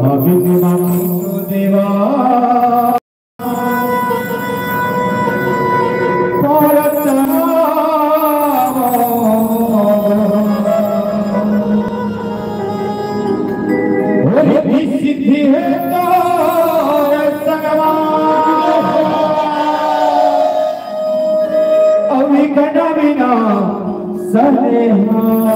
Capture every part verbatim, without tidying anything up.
अभी दिमाग तो देवा परत नाम। रिद्धि सिद्धि हे तोर संगवा, अउ विघ्न विना सने हारो।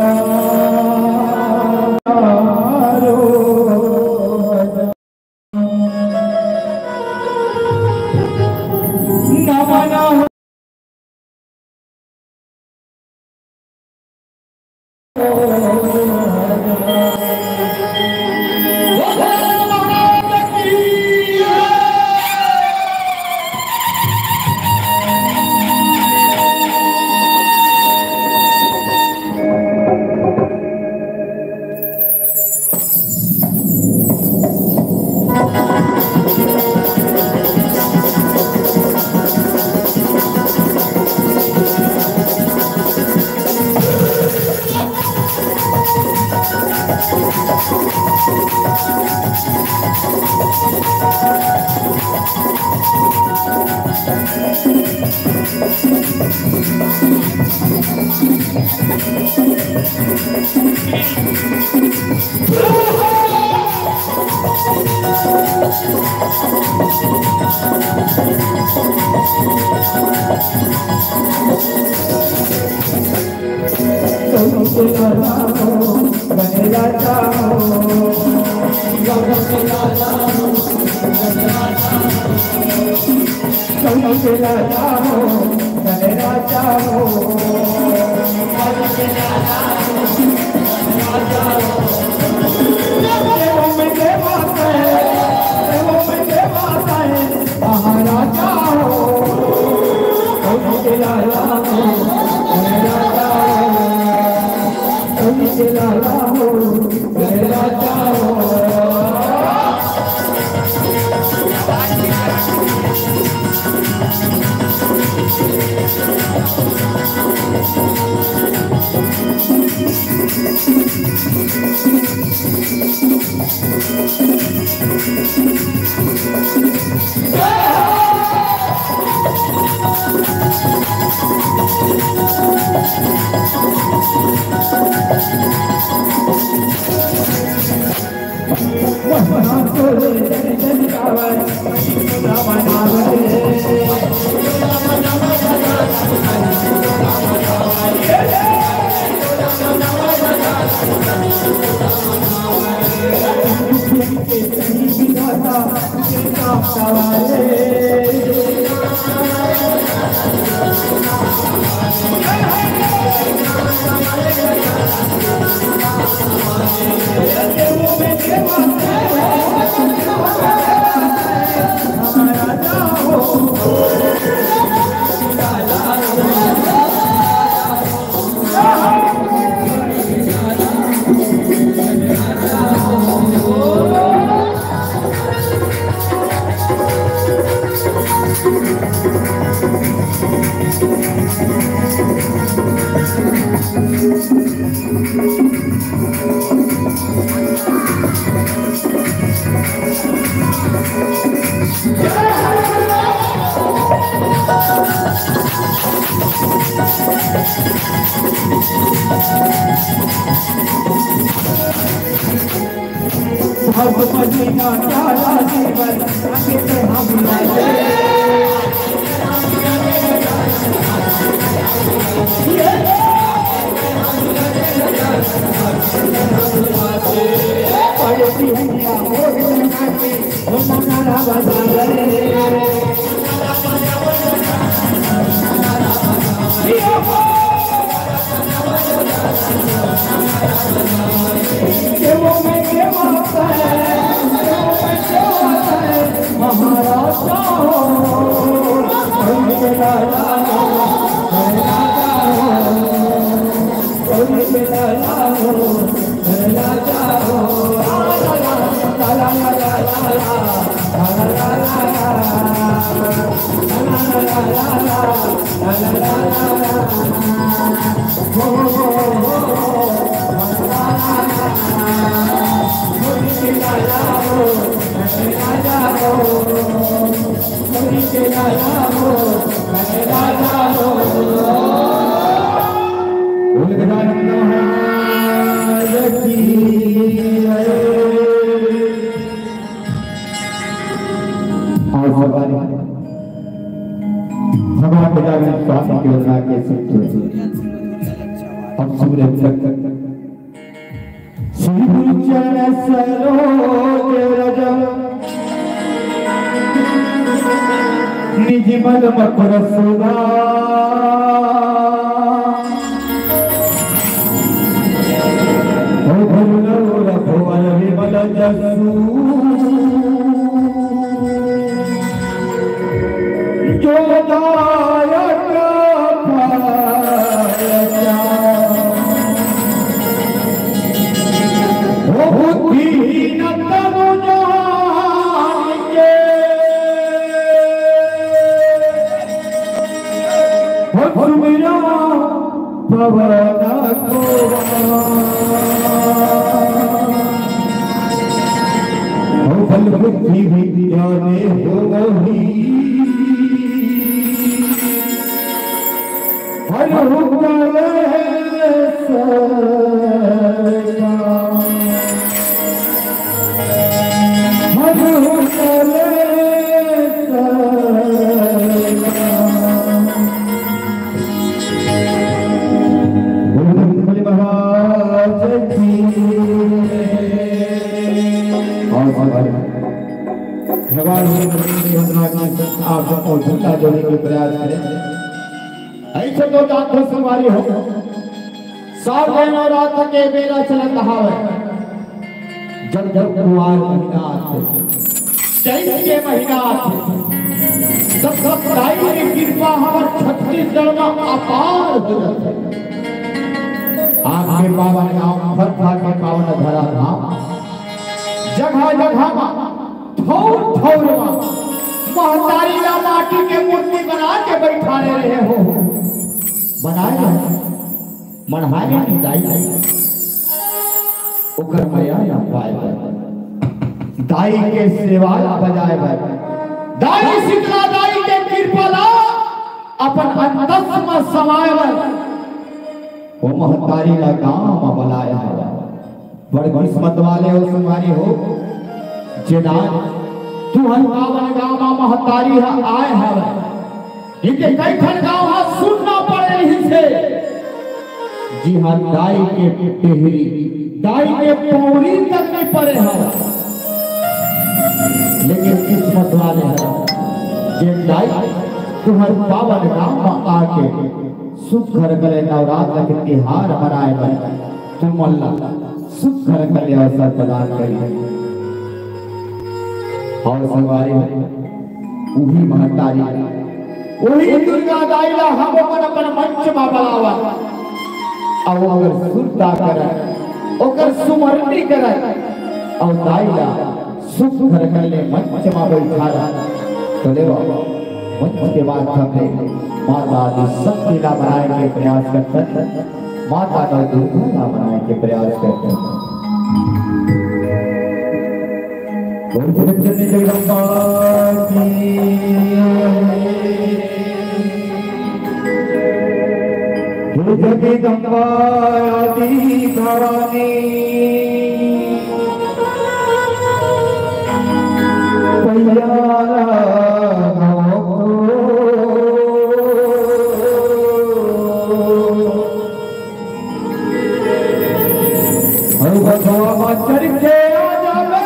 नमन उलगदान महाराज की जय। और भगवान, भगवान पिता में स्वामी की वंदना के सिद्ध हुए। हम सूर्य तक श्रीगुरुचरण सरोज रज निजमल मकर सुधा। ओ भुजगौ रघुवर विमल जसु। जो दायक फल हो दीन तनु जान के, हो सुमिरा पवन कुमार। हो बल बुद्धि विद्या में हो मोही। हर हुक्म सरकार। हर हुक्म सरकार। बोलो महाराज की। और, और, और। भगवान श्री कृष्ण की वंदना की आप सबको झंडा जोड़ने के प्रयास करें। ऐसे तो जात हो संगवारी हो, साल नवरात्र के बेरा चलत हवे, जब जब कुआर महीना आथे, चैत के महीना आथे, तब तब दाई के कृपा हमर छत्तीसगढ़ में अपार हो जाथे। आपके पावन गांव, फरफा के पावन धरा धाम, जगह जगह में, ठौर ठौर में महतारी ला माटी के मूर्ति बना के बैठारे रहे हो, बनाए रहे, मढ़ाए नहीं दाई, ओकर मया ना पाए बर, दाई के सेवा ला बजाए बर, दाई शीतला दाई के कृपा ला अपन अंतस में समाए बर, वो महतारी ला गांव में बलाए हवय। बड़ किस्मत वाले हो संगवारी हो, जेना तुहर पावन गांव में महतारी ह आए हवय। इनके कई ठन गांव ह सुन्ना पड़े रहिस हे, जिहां दाई के टेहरी, दाई के पौरी तक नहीं पड़े हवय। लेकिन किस्मत वाले ह, जे दाई तुहर पावन गांव में आके सुख घर गले नवरात्र के तिहार मनाए बर तुमन ला सुख घर गले अवसर प्रदान करी। और संगवारी हो, उही महतारी, उही दुर्गा दाई ला हम अपन, अपन मंच मा बलावन, अउ ओकर सुरता करन, ओकर सुमरनी करन, अउ दाई ला सुख घर गले मंच मा बैठारा। तो ले आओ, मंच के माध्यम ले माता आदि शक्ति ला मनाए के प्रयास करथन, माता नव दुर्गा ला मनाए के प्रयास करथन। बोल जगत जननी जगदम्बा की। हे जगदम्बा आदि भवानी, पैया लगाओ। हर बसवा मा चढ़ के आ जावे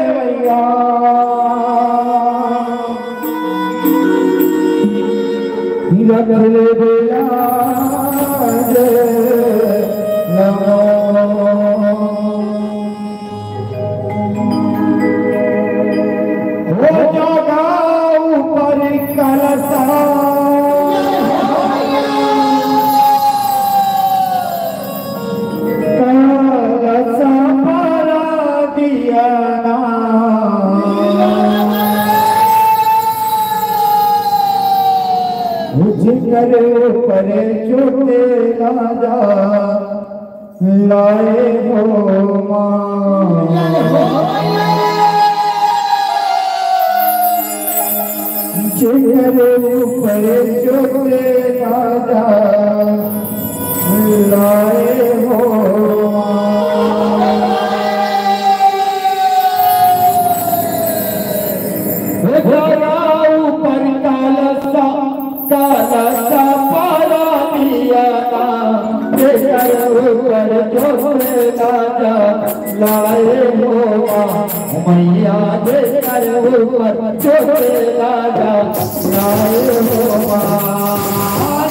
भैया। रख ले बेला जे नमो। हो जागा ऊपर कलसा, कलसा भरा दिया ना। कर ऊपर चोटे राजा लाए हो माँ। जेकर ऊपर चोटे राजा लाए हो माँ। हे धरा ऊपर काला सा, काला सा पारा दिया ना, जेकर ऊपर चोटे राजा लाए हो माँ। मैया जेकर ऊपर चोटे राजा लाए हो माँ।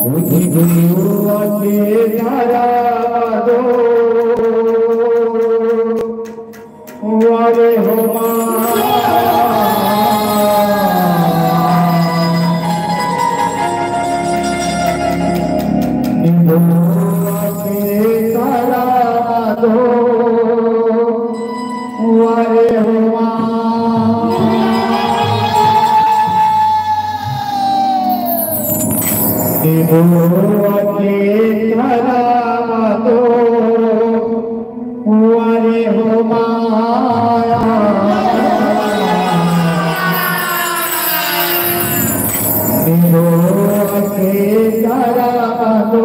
बुद्धि गुरुआ के धरा दो, वारे हो माँ। गुरुआ के धरा दो, वारे हो माँ। निबुआ के धरावा तो, वारे हो माँ। निबुआ के धरावा तो,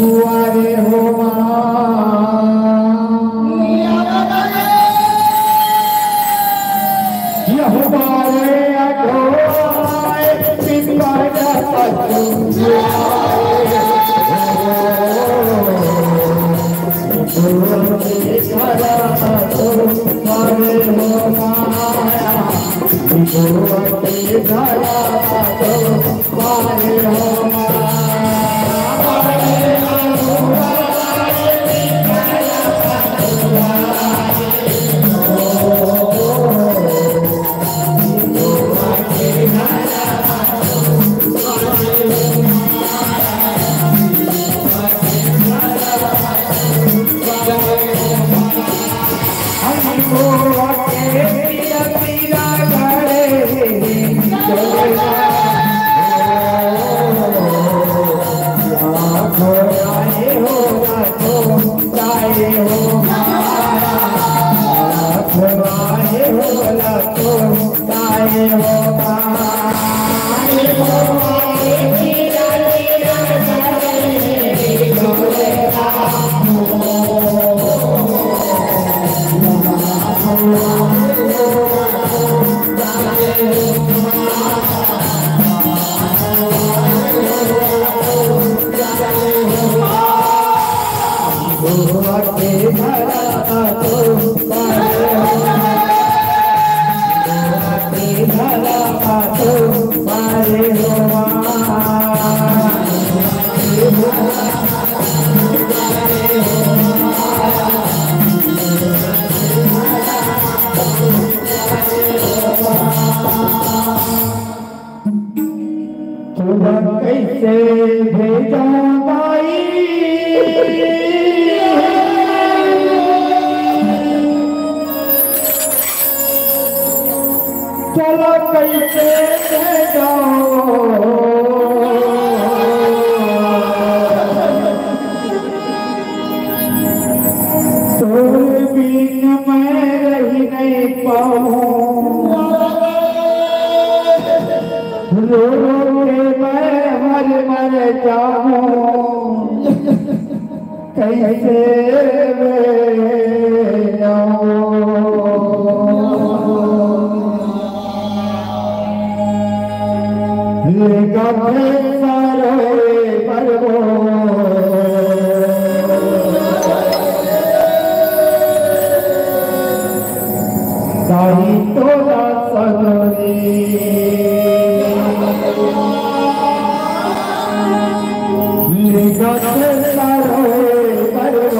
वारे हो माँ। यह बारे अगोए पिंपल पतु। तोला कइसे भेजों दाई? तोला कइसे भेजों? तोर बिन मैं रहि नइ पावों। रो रो के मैं मर मर जावों। कइसे वे आऊं? लेगा फैसला रोए मरबो। दाई तोला सगरी। लेगा फैसला रोए मरबो।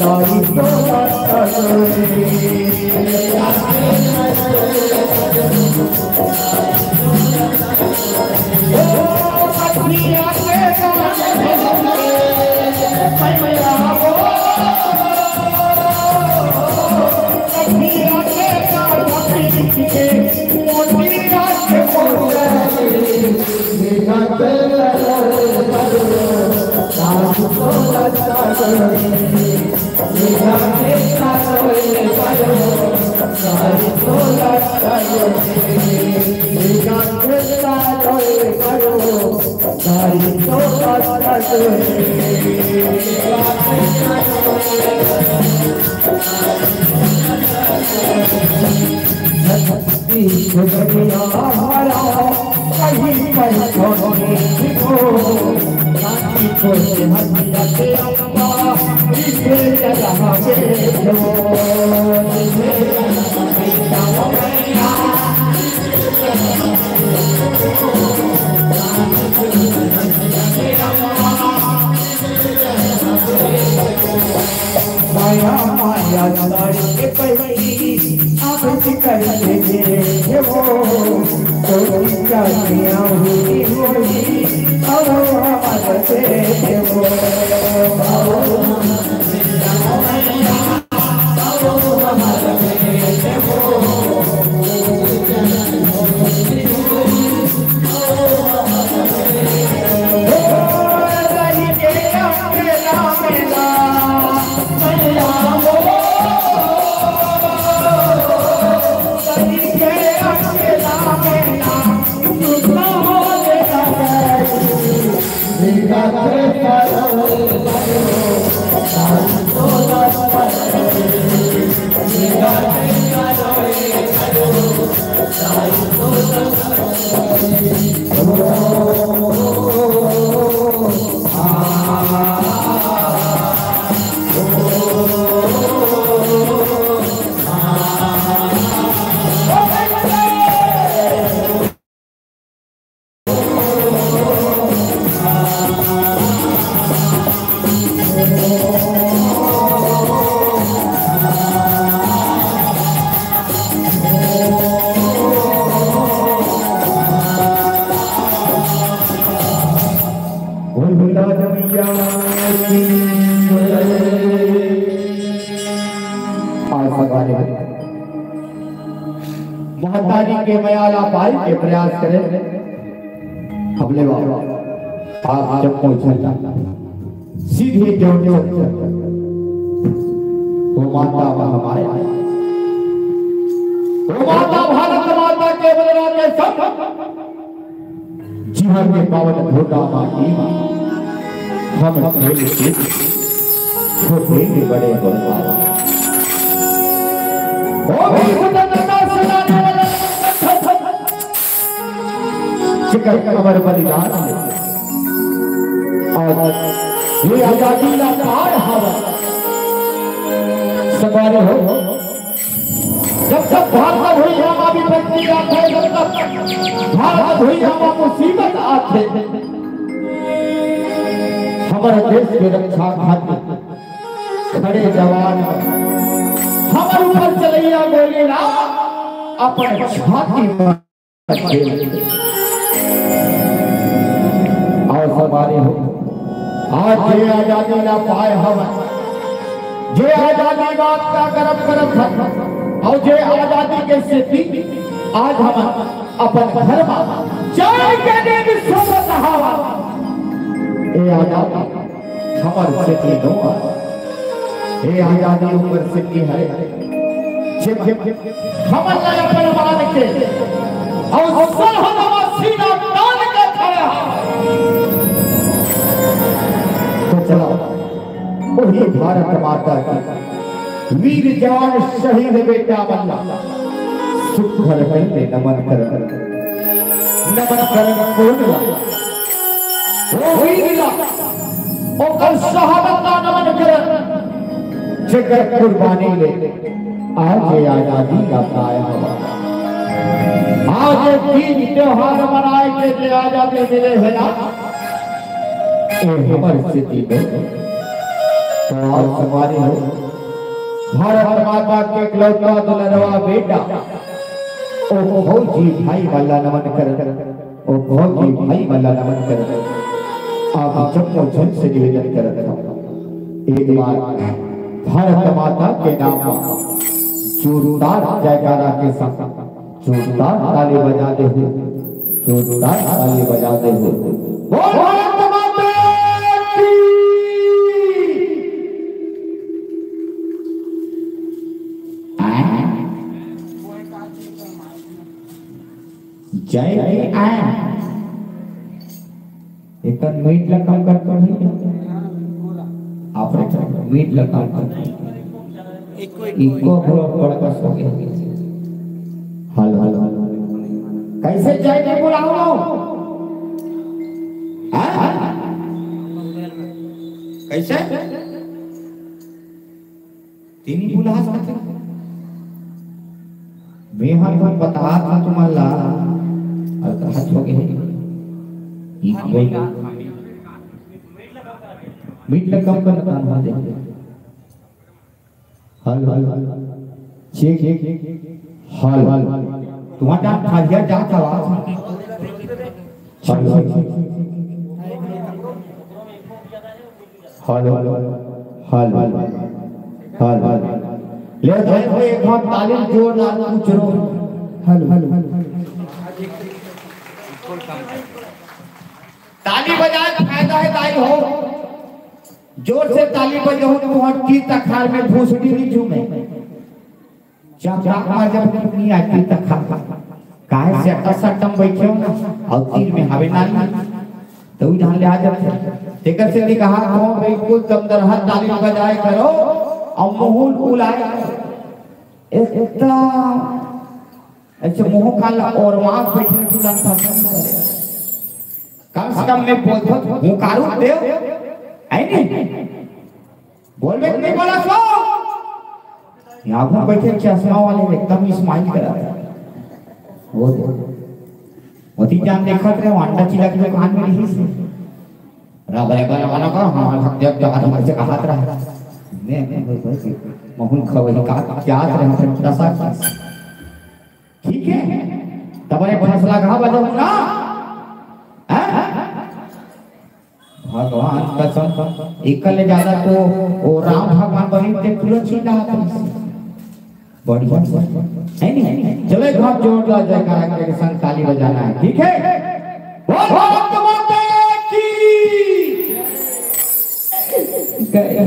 दाई तोला सगरी। माया माया तारी के पहली अब कर दे वो तो क्या हुई हुई अब हमारे वो आज सवारी महतारी के मया ला पाए के प्रयास करे। अब ले बाबा, आप जब पहुंचल सीधे जो वो माता वह हमारे, वो माता भारत माता के बलराम के संग जीवन के पावन धोखा माटी हम खेल के छोटे के बड़े हो पावा। ओ भी स्वतंत्रता सेनानी वाला जेकर अमर बलिदान हे। और ये आजादी का पार हवा सवारी हो। जब तक भारत भुइयां म विपत्ति आथे, जब तक भारत भुइयां म मुसीबत आथे, हमर देश के रक्षा खातिर खड़े जवान हमर ऊपर चलइया गोली ला अपन छाती म अउ सवारी हो। आज जे आजादी ला पाए हवन, जे आजादी बात का गरब करत हन, अउ जे आजादी के सेती आज हमन अपन घर म चैन के नींद सोवत हवन। ए आजादी हमर सेती नो, ए आजादी उमर सेती हरे। जे हमन ला अपन मान के अउ सहनवा सीना तान के खड़ा। तो चलो, वही भारत माता की वीर जवान शहीद बेटा मन ला सुग्घर कहिके नमन करन, नमन करन कोन ला? वो वीर ला, ओकर शहादत ला नमन करन, जेकर कुर्बानी ले आज ये आजादी का कायम हवा। आज ये तीज त्योहार मनाए के जे आजादी मिले हे ना, ए हमर सेती में तो आज सवारी हो। भारत माता के इकलौता दुलरवा बेटा, ओ फौजी भाई मन ला नमन करन। ओ फौजी भाई मन ला नमन करत हंव। आप जम्मो झन से निवेदन करत हंव, एक बार भारत माता के नाम म जोरदार जयकारा के साथ जोरदार ताली बजा देहू, जोरदार ताली बजा देहू। बोल भारत माता की। जय। एकर मीट ला कम कर तो नहीं। आप रे, मीट ला कम कर। इको घोड़ा बड़ा कस हो गया। Hello, hello. कैसे जाएंगे बुलाओ? हाँ? कैसे? तीन ही बुला सकते। मैं हर बार बता था तुम्हारा ला, और कहा हो गए। एक बोल। मीट ला कम करना काम हो जाए। Hello, hello. Check, check. Hello, hello. तुम्हारा टाइम खा लिया, जा था आवाज। Hello, hello. Hello, hello. Hello, hello. ले भाई, कोई एक बार ताली जोरदार पूछ लो। Hello, hello. ताली बजाए फायदा है दाई हो। जोर से ताली बजाओ तो वहाँ तीर तखार में भूसड़ी नहीं झूमे। चपराक मार जब नहीं आती तखार। काहे से अट्टा सट्टम बैठे हो ना, और तीर में हवे ना नहीं। तो उ ढाल ले आ जाते। तेकर से भी कहा, "हो बिल्कुल दमदरहा ताली बजाए करो, और मुहुल उलाए करो।" एकदम ऐसे मुंह काला और वहां बैठने की जान पसंद करे। कम से कम मैं बोल दो, मुंह कारू दे, है नहीं? बोलबे कि नहीं बोला सो? यहाँ पर बैठे चश्मा वाले एकदम स्माइल करा था। वो दे। मोती जान देखत रहे, अंडा चिला की दुकान में नहीं से। रबड़े वाला वाला का हमारा भक्त देव जगह हमारे से कहा रहा। मैं, मैं, मैं, मैं, महूल खवई का क्या रहे हम दशा। ठीक है? तब एक फैसला कहा बजाऊ ना? हैं? भगवान कसम, एकर ले ज्यादा तो वो राम भगवान बनी ते पूरा छीटा हाथ में से। बढ़िया से। है नहीं? चलो एक बार जोरदार जयकारा के संग ताली बजाना है, ठीक है? बोल भारत माता की। गए।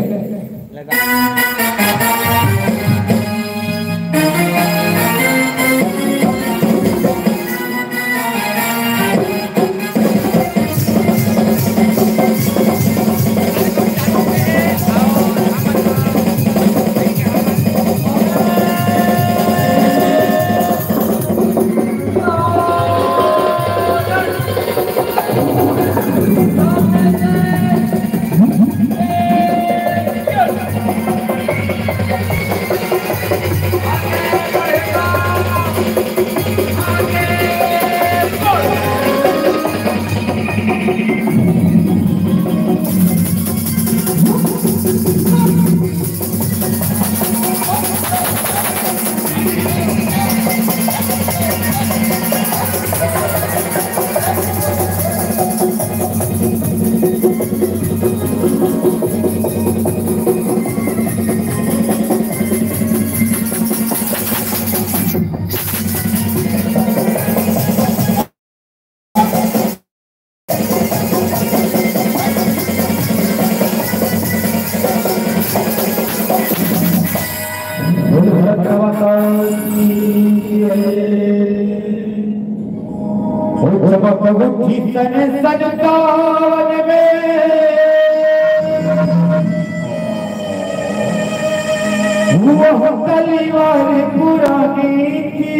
वो कलीवार पुरानी थी।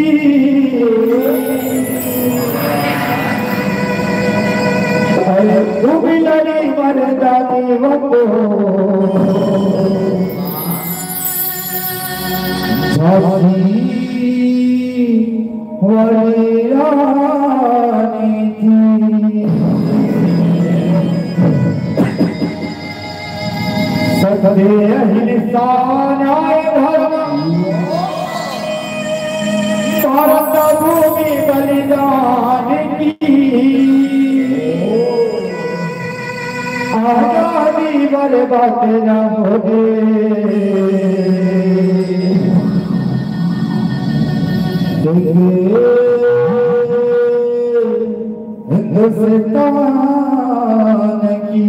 अरे तू भी लड़ी मरदानी वो तो झांसी वाली रानी थी। सत्य अहिंसा न्याय धर्म, भारत भूमि बलिदान की, आजादी बर्बाद न होने देंगे। हिंदुस्तान की।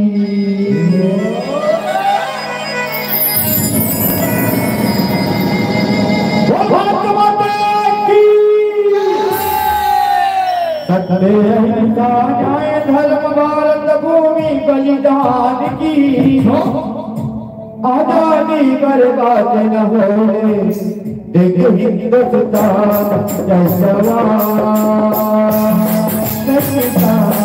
बोल भारत माता की। सत्य अहिंसा न्याय धर्म भारत भूमि बलिदान की आजादी बर्बाद न होए। देख हिंदुस्तान जय जवान, जय किसान।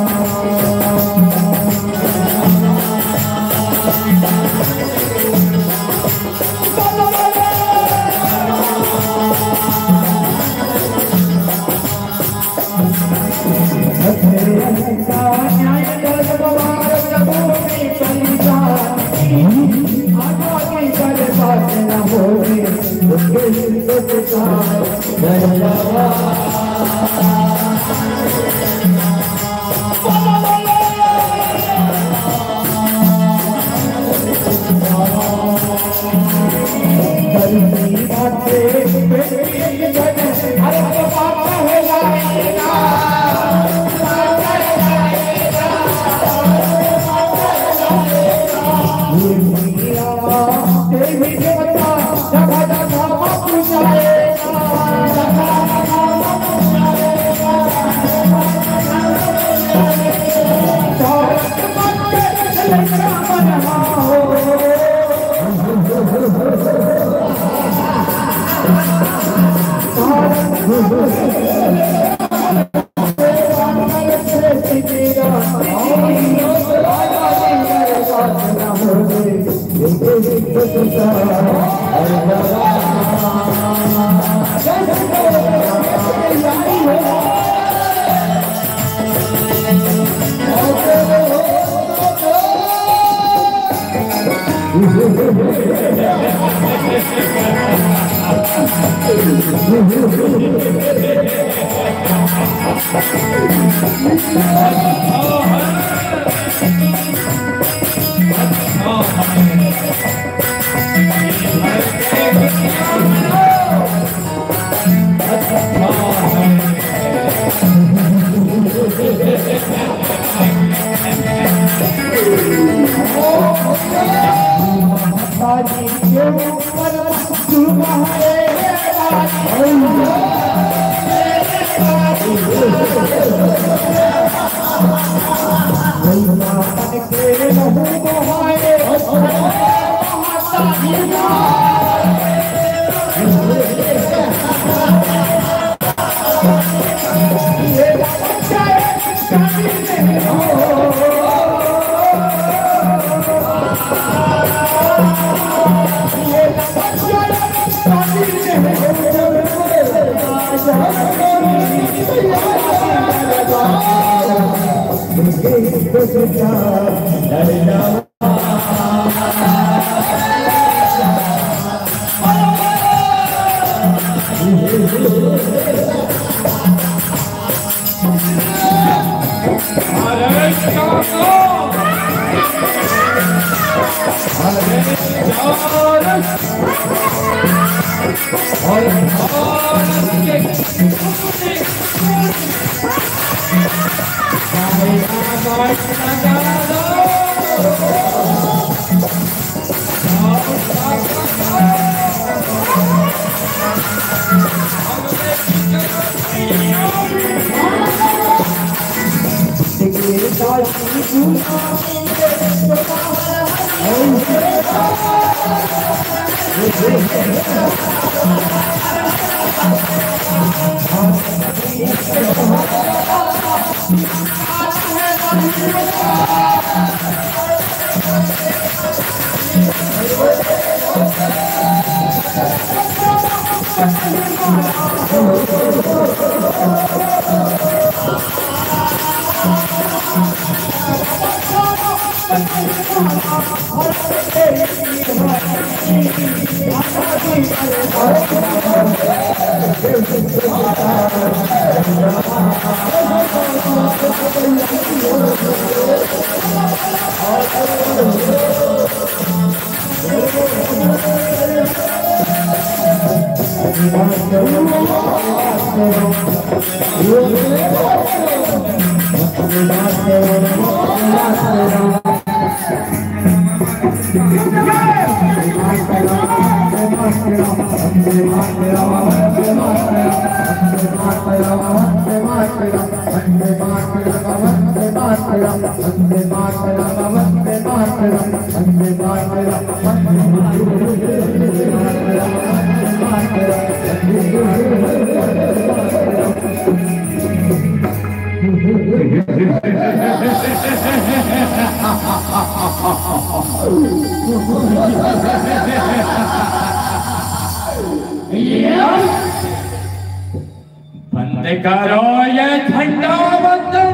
बंद करो ये झंडा वंदन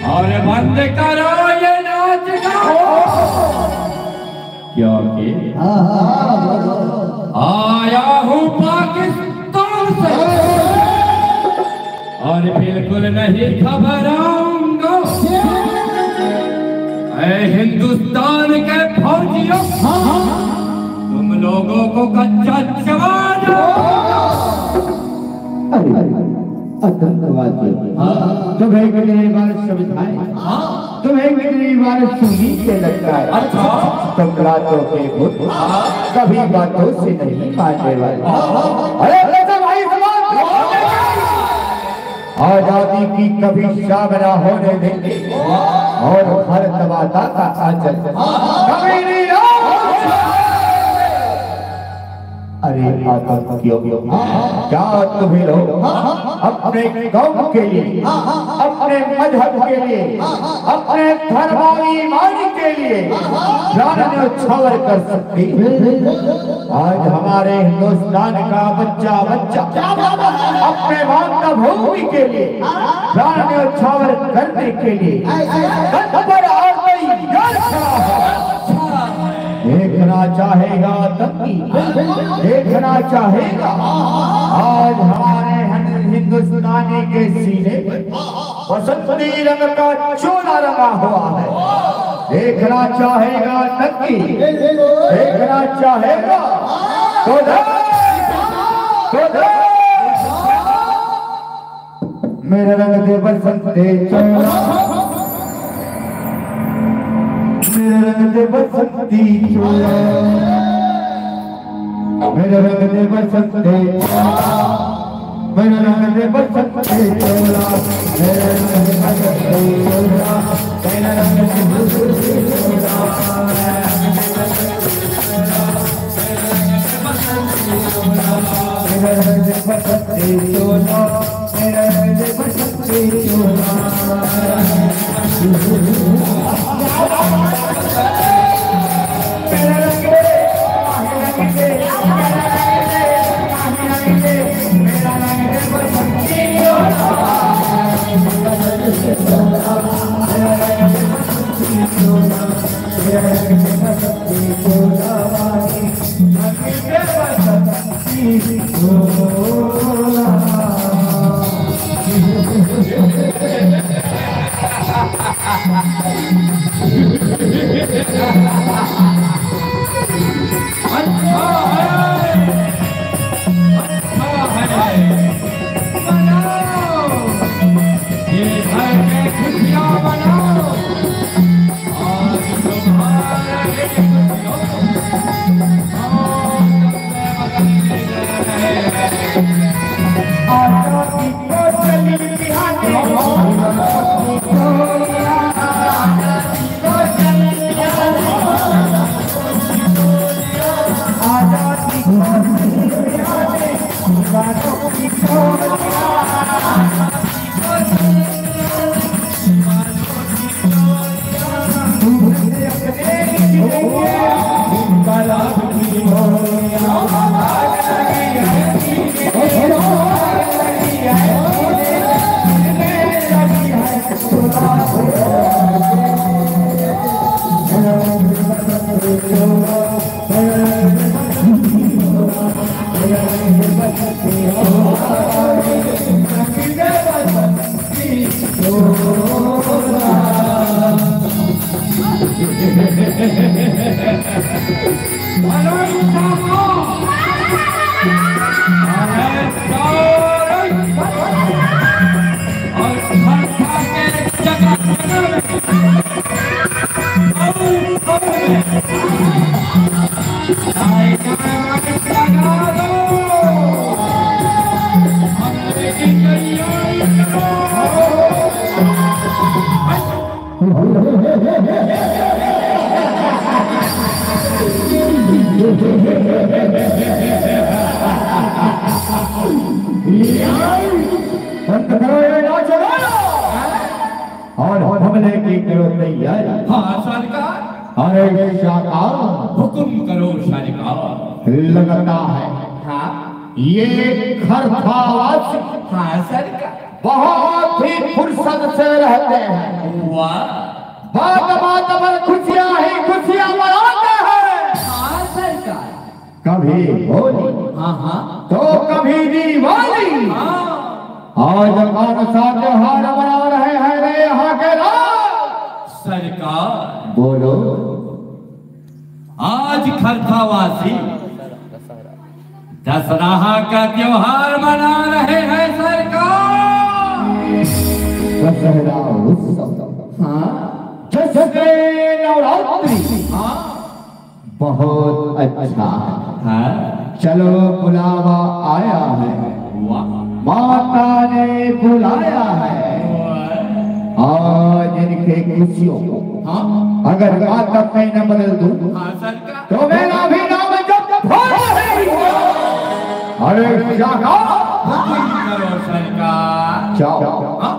और बंद करो ये नाच गाओ, क्योंकि आया हूँ पाकिस्तान से और बिल्कुल नहीं घबराऊंगा। ऐ हिंदुस्तान के फौजियों, तुम लोगों को कच्चा जवान। अरे, आतंकवादी, तुम्हें कितनी बार समझाए, तुम्हें कितनी बार सुनी के लगता है। अच्छा। तुम रातों के भूत, कभी बातों से नहीं मानने वाले। अरे, कैसे भाई, समाज आजादी की कभी शाम ना होने देंगे और भारत माता का आचरण कभी नहीं। अरे आतंकियों, क्या तुम्हें लोग अपने कौम के लिए, अपने मजहब के लिए, अपने धर्माभिमान के लिए जान न्यौछावर कर सकते हैं? आज हमारे हिंदुस्तान का बच्चा बच्चा अपने मातृभूमि के लिए प्राण न्यौछावर करने के लिए तत्पर और तैयार खड़ा है। देखना चाहेगा आतंकी, देखना चाहेगा। आज हमारे हिंदुस्तानी के सीने पर बसंती रंग का चोला रंगा हुआ है। देखना चाहेगा आतंकी, देखना चाहेगा तो देख, तो देख। मेरा रंग दे बसंती चोला, मेरा रंग दे बसंती चोला, मेरा रंग दे बसंती चोला, मेरा रंग दे बसंती चोला, मेरा रंग दे बसंती चोला, मेरा रंग दे बसंती चोला। अच्छा है, अच्छा है, बनाओ, ये घर में खुशियाँ बनाओ। बंद करो ये नाच गाना। और हमले की करो तैयारी। हाँ सरकार। अरे शाका। हुक्म करो सरकार। लगता है हाँ। ये खरथावासी हाँ सरकार। बहुत ही फुर्सत से रहते हैं। वाह। बात बात पर खुशियां ही खुशियां मनाते हैं। हाँ सरकार। कभी होली हाँ हाँ। तो कभी दिवाली। हाँ। आज कौन सा त्योहार मना रहे हैं रे यहाँ के लोग? सरकार। बोलो। आज खरथावासी दशहरा का त्योहार मना रहे हैं सरकार। दशहरा उत्सव। हाँ। जश्न नवरात्रि। हाँ। बहुत अच्छा है। हाँ। चलो बुलावा आया है। वाह। माता ने बुलाया है। वाह। आज इनके खुशियों को हाँ। अगर माता मैं न बदल दूं हाँ सरकार। तो मेरा भी नाम जब भोला नहीं हुआ। अरे शाका। हुक्म करो सरकार। जाओ। हाँ।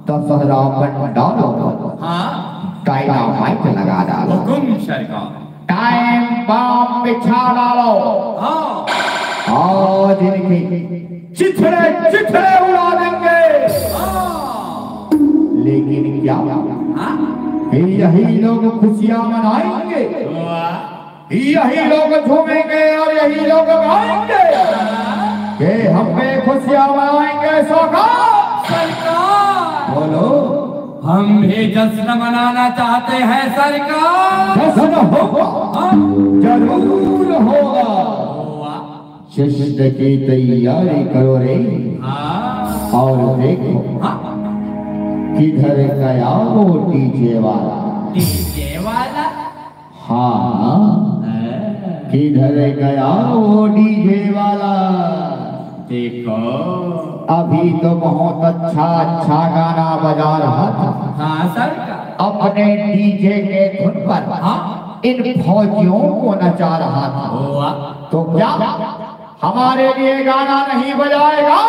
दशहरा पंडालों को हाँ। डायनामाइट लगा डालो। हुक्म सरकार। टाइम बम बिछा डालो। हाँ। आज इनके चिथड़े चिथड़े उड़ा देंगे। हाँ। लेकिन क्या हाँ। यही लोग खुशियां मनाएंगे? वाह। यही लोग झूमेंगे और यही लोग गाएंगे कि हम भी खुशियां मनाएंगे। शाका। सरकार। बोलो। हम भी जश्न मनाना चाहते हैं सरकार। जश्न होगा। हाँ। जरूर होगा। वाह। जश्न की तैयारी करो रे। हाँ। और देखो हाँ। किधर गया वो डीजे वाला। डीजे वाला। हाँ। हाँ। किधर गया वो डीजे वाला? देखो। अभी तो बहुत अच्छा अच्छा गाना बजा रहा था। हाँ सर। अपने डीजे के धुन पर हाँ। इन फौजियों को नचा रहा था। वाह। तो क्या हमारे लिए गाना नहीं बजाएगा?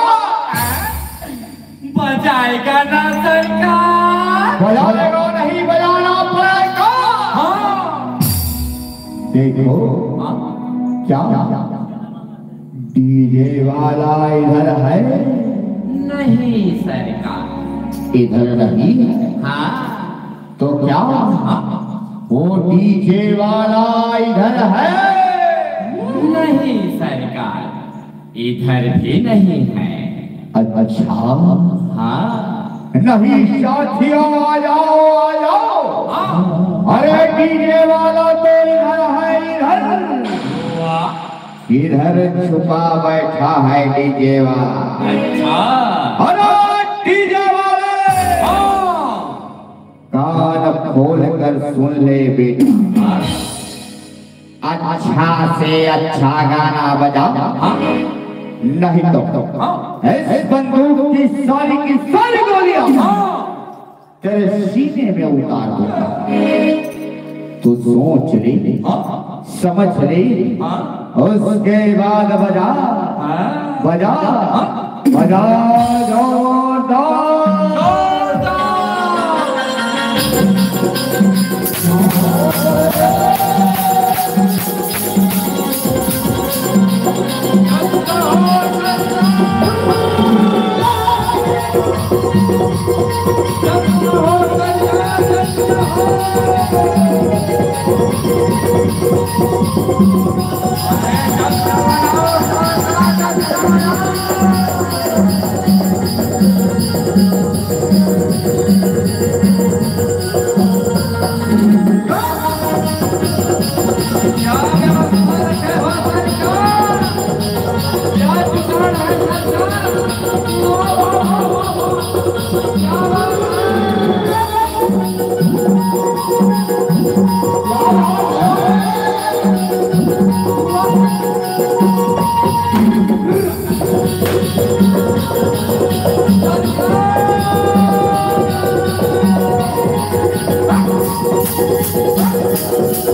बजाएगा ना सरकार। बजाएगा नहीं, बजाना पड़ेगा। हाँ। देखो हाँ। क्या डीजे वाला इधर है? नहीं सरकार। इधर नहीं है। हाँ। तो क्या वो डीजे वाला इधर है? नहीं सरकार, इधर भी नहीं है। अच्छा। हाँ। नहीं साथियों, आ जाओ, आ जाओ। हाँ। अरे डीजे वाला तो इधर है, इधर। वाह। इधर छुपा बैठा है डीजे वाला। अच्छा। अरे डीजे वाले। हाँ। कान खोल कर सुन ले बेटा, अच्छा से अच्छा गाना बजा, हाँ। नहीं तो हाँ। इस बंदूक की सारी की सारी गोलियां हाँ। तेरे सीने में उतार दूंगा। तू सोच ले, हाँ। समझ ले, हाँ। उसके बाद बजा, हाँ। बजा, हाँ। बजा जोरदार। जोरदार।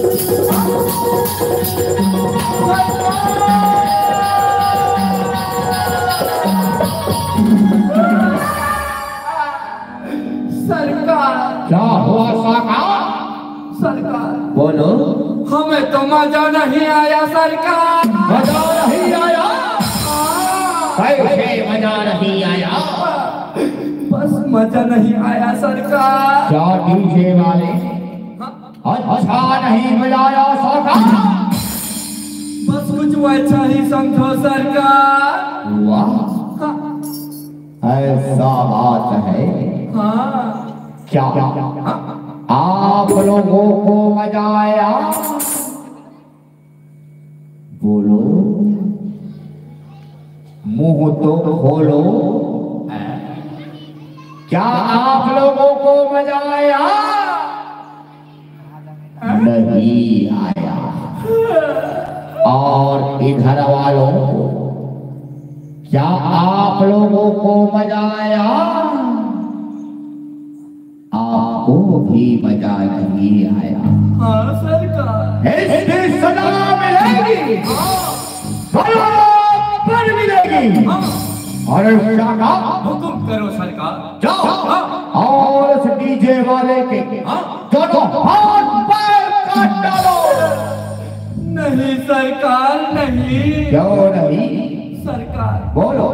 सरकार। क्या हुआ साका? सरकार। बोलो। हमें तो मजा नहीं आया सरकार। मजा नहीं आया? हाँ। कैसे मजा नहीं आया? बस मजा नहीं आया सरकार। क्या डीजे वाले हाँ। अच्छा नहीं बजाया साका? बस कुछ वैसा ही समझो सरकार। वाह। हाँ। ऐसा बात है। हाँ। क्या हाँ। आप लोगों को मजा आया? बोलो, मुंह तो खोलो। क्या आप लोगों को मजा आया? नहीं आया। और इधर वालों, क्या आप लोगों को मजा आया? आपको भी मजा नहीं आया। हाँ सरकार। इसकी सजा मिलेगी। हाँ। बराबर मिलेगी। हाँ। अरे साका, हुक्म करो सरकार। जाओ। हाँ। और उस डीजे वाले के हाँ। दोनों हाथ पैर काट डालो। नहीं सरकार, नहीं। क्यों नहीं? सरकार। बोलो।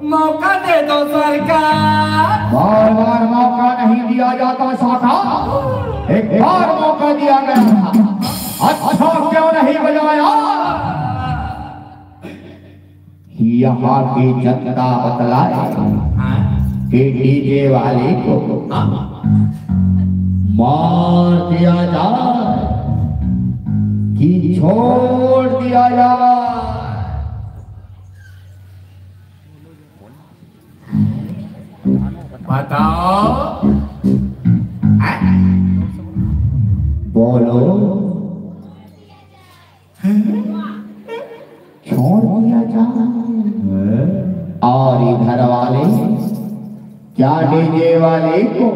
मौका दे दो सरकार। बार बार मौका नहीं दिया जाता साका, एक बार मौका दिया गया था। अच्छा क्यों नहीं बजाया? यहाँ की जनता बतलाए हाँ। कि डीजे वाले को हाँ। मार दिया जाए कि छोड़ दिया जाए। बताओ। बोलो। छोड़ दिया जाए। और इधर वाले, क्या डीजे वाले को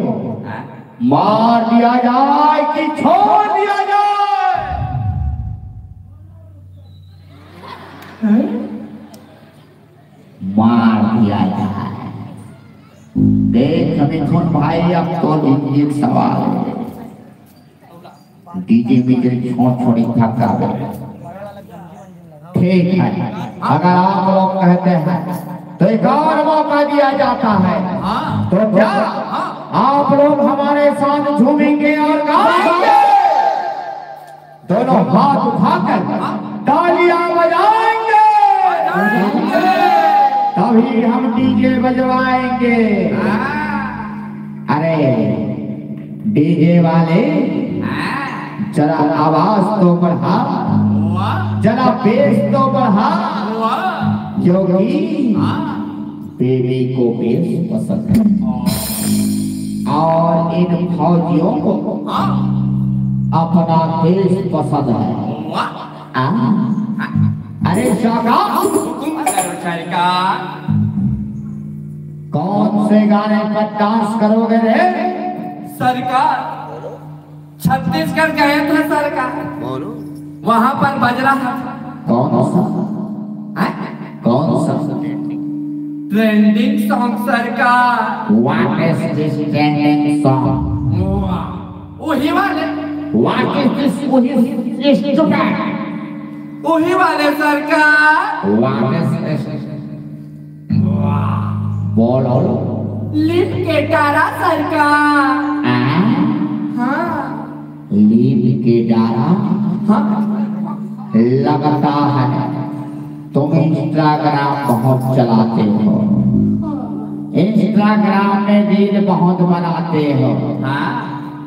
मार दिया जाए कि छोड़ दिया जाए? मार दिया जाए। देख मिथुन भाई, अब तो जिंदगी सवाल है। डीजे में जो छोड़ छोड़ी थका। ठीक है, अगर आप लोग कहते हैं तो एक और मौका दिया जाता है। हाँ। तो क्या हाँ। आप लोग हमारे साथ झूमेंगे और गाएंगे? दोनों हाथ उठाकर तालियां बजाएंगे, तभी हम डीजे बजवाएंगे। अरे डीजे वाले, जरा आवाज तो बढ़ा, जरा बेस तो बढ़ा, क्योंकि बेबी को बेस पसंद है और इन फौजियों को हाँ। अपना देश पसंद है। वाह। आ? अरे शाका, हुकुम करो सरकार। कौन से गाने पर डांस करोगे रे? सरकार, छत्तीसगढ़ गए थे सरकार। बोलो। वहां पर बज रहा था। कौन सा? हैं? कौन सा? ट्रेंडिंग सॉन्ग सरकार। What is this trending song? वाह, वही वाले। What is this? वही stupid। वही वाले सरकार। What is this? वाह। बोलो। लीम के डारा सरकार। आ? हाँ। लीम के डारा? हाँ। लगता है तुम Instagram बहुत चलाते हो, Instagram में रील बहुत बनाते हो। हाँ।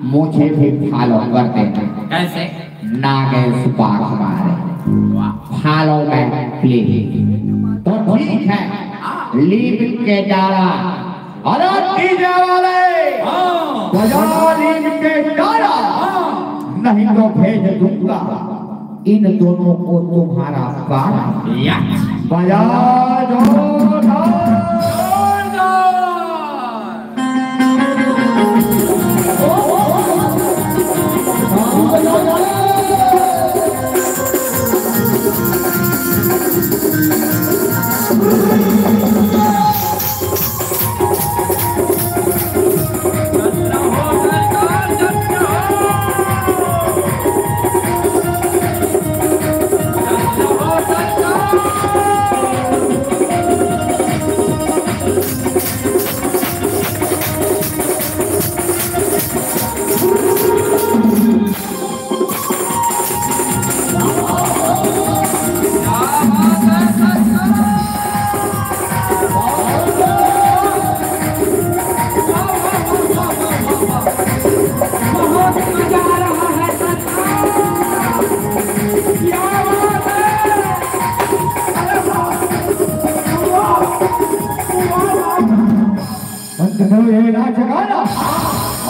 मुझे भी फॉलो कर देना। कैसे? नागेश बाघ मारे। वाह। Follow back please. तो ठीक है, हाँ। लीम के डारा। अरे डीजे वाले, हाँ। बजा लीम के डारा, हाँ। नहीं तो भेज दूंगा इन दोनों को तुम्हारा पारा। या। बजा जोरदार। जोरदार।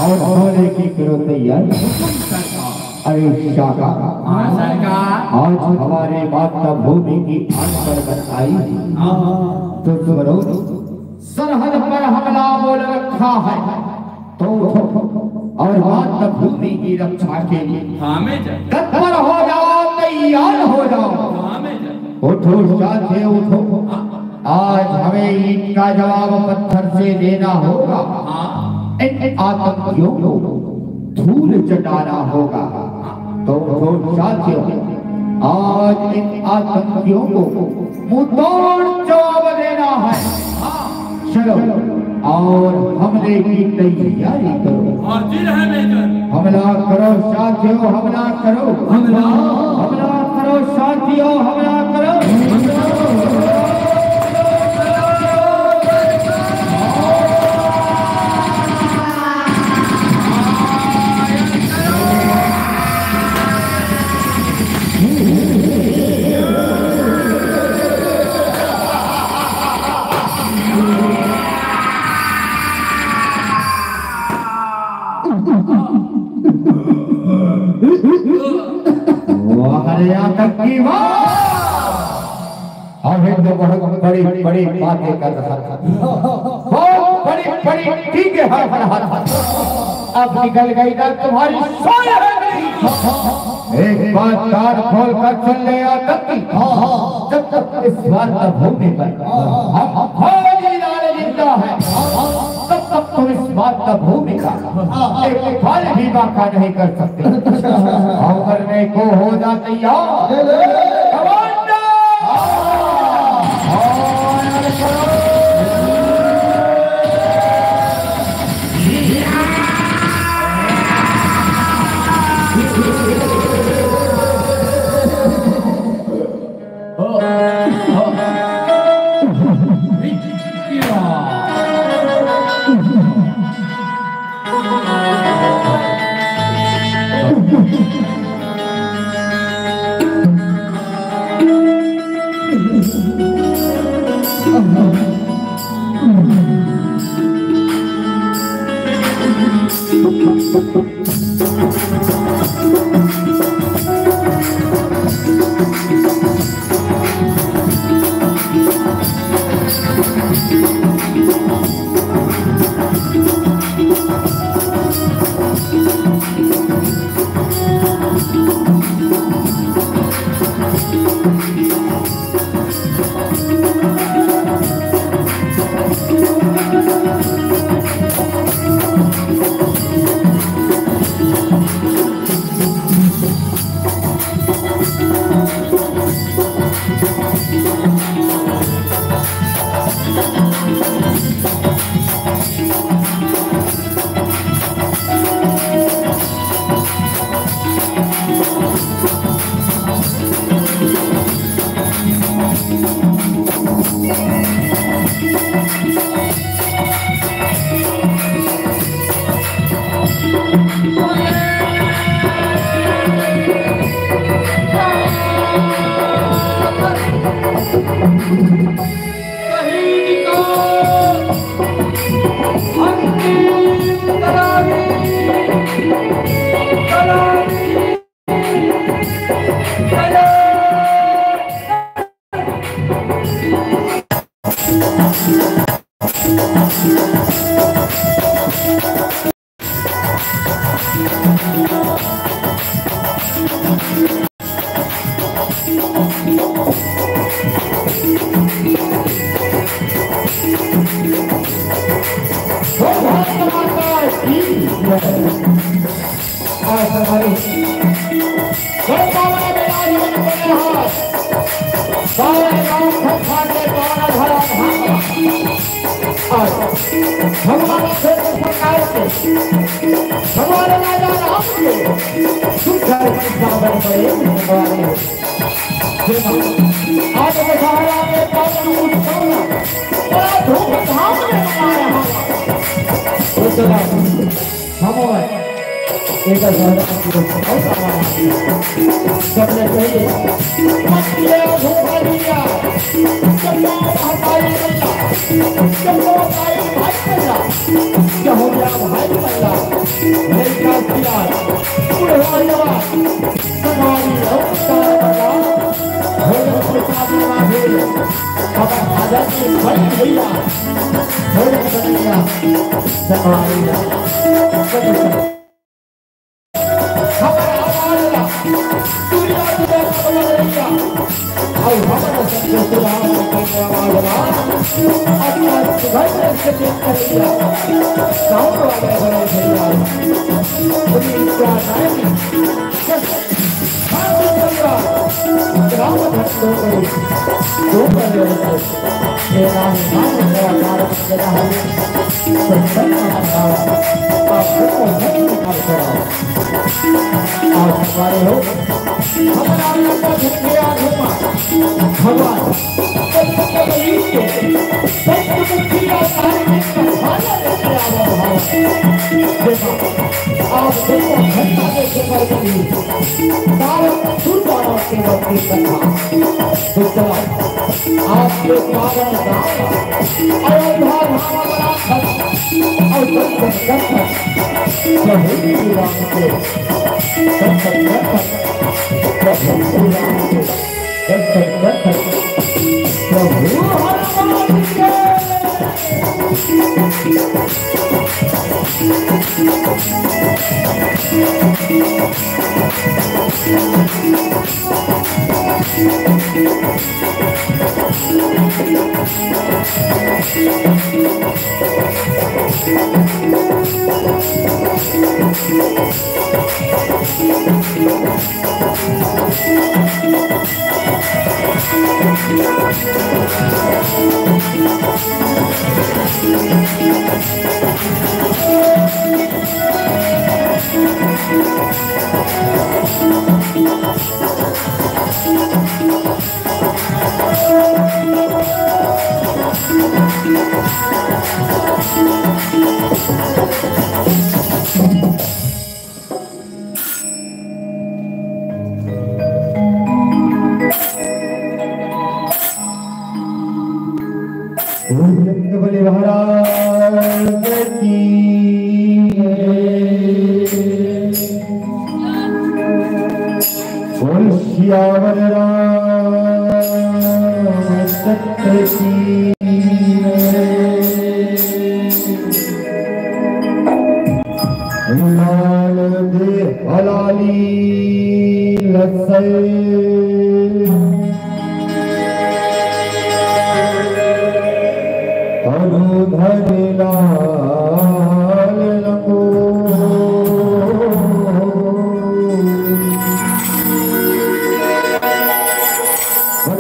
और होने की करो तैयारी। हुकुम सरकार। अरे शाका, हाँ सरकार। आज हमारे मातृभूमि की आन पर आई है। हाँ। तो सुनो, सरहद पर हमला बोल रखा है, तो उठो और मातृभूमि की रक्षा के लिए हाँ, मैं जा- तत्पर हो जाओ, तैयार हो जाओ। हाँ, मैं जा- उठो साथियों, उठो। आज हमें ईंट का जवाब पत्थर से देना होगा। हाँ। इन आतंकियों को धूल चटाना होगा। तो उठो साथियों, आज इन आतंकियों को मुंहतोड़ जवाब देना है। हाँ। चलो, और हमले की तैयारी करो। और जी रहे मेजर। हमला करो साथियों, हमला करो। हमला। हमला करो साथियों, हमला करो। वाह रे आतंकी, वाह! अभी तो बहुत बड़ी बड़ी बातें कर रहा था, बहुत बड़ी बड़ी चीजें हर रहा था। अब निकल गई ना तुम्हारी सोच। एक बात कान खोल कर सुन ले आतंकी, जब तक इस मातृभूमि पर हम फौजी लाल जिंदा है, तब तक तुम इस मातृभूमि का एक पल भी बांका नहीं कर सकते। और मरने को हो जा तैयार। कमांडर! आज हमारे गढ़ बाबा के आज हम बने हैं। सारे गांव खत्ता के द्वारा भरा धागा। आज हमारा क्षेत्र सरकार के, हमारे राजा राम के सुंदर सावन बड़े हमारे। आज दशहरा के पावन उत्सव में बड़ा धूमधाम से मना रहा है। तो चला, हम एकर सहना की बहुत आवाज है। सबले पहिले, मत ले धोखा दिया, जब तो हमारी बल्ला, जब तो भाई भाई बल्ला, जब हो गया भाई बल्ला, लड़का पिला, बुढ़वा जवान, सवारी और सारा बल्ला, भोजन प्रसाद लगा दे, बाबा खाजा की बड़ी भैया, भोजन बनैया, सवारी, सवारी। हमर आवाज ला, दुनिया दुनिया का बजा रहिया। और हमर सबके सुधार करने वाला आवाज ला, अपना सुधार करके देख कर लिया। गाँव वाले बड़े भैया, उनकी क्या नहीं, बस हम लोग का ग्राम भक्तों को दो बजे होते। तेरा नाम तेरा नाम तेरा हरि, तो सब का नाम, आप सबको सब निकाल कर आओ। आज हमारे हो, हमारा लंबा झुक गया घुमा। भगवान, पंचमुखी के, पंचमुखी का कार्य में कहानी लेके आवा भाव। देखा, आप सबको घंटा में से कर दी। कारण सुरदारा के वक्ती कथा। तो चला, आपके कारण का अयोध्या धाम बना खड़ा। और दर्शन दर्शन प्रभु श्री राम के, दर्शन दर्शन प्रभु श्री राम के, दर्शन दर्शन प्रभु हनुमान के। बलि महाराज की जय। बोल सियावर रामचंद्र की जय। लाल दे हलाली लसै। अरु धरि लाल लंगोट।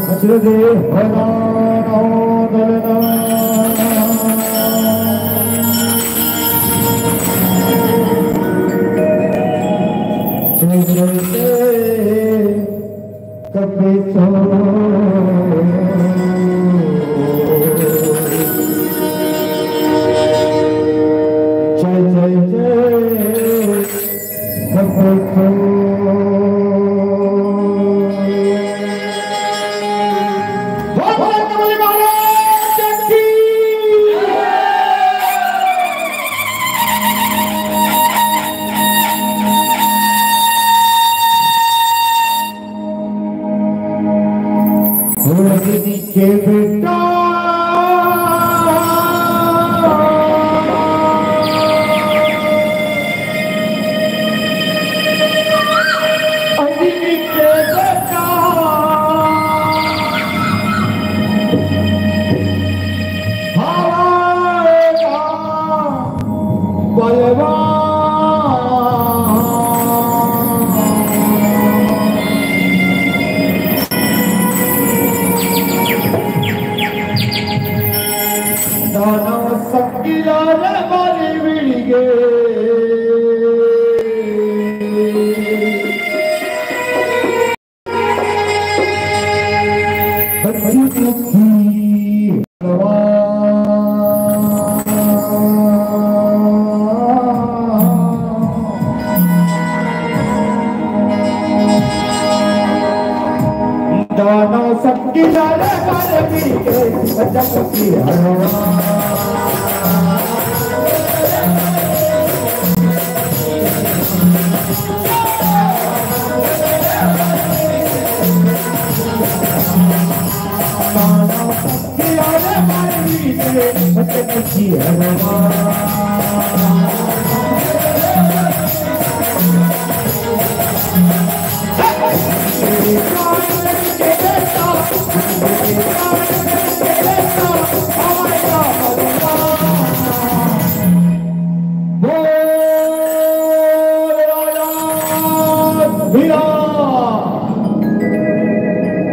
वज्रदेह हराओ दलना। जय जय जय कपे सो। जय जय जय कपे सो। बोल भारत बलि महाराज की। के बेटा अग्नि के बेटा हवा का बलवान।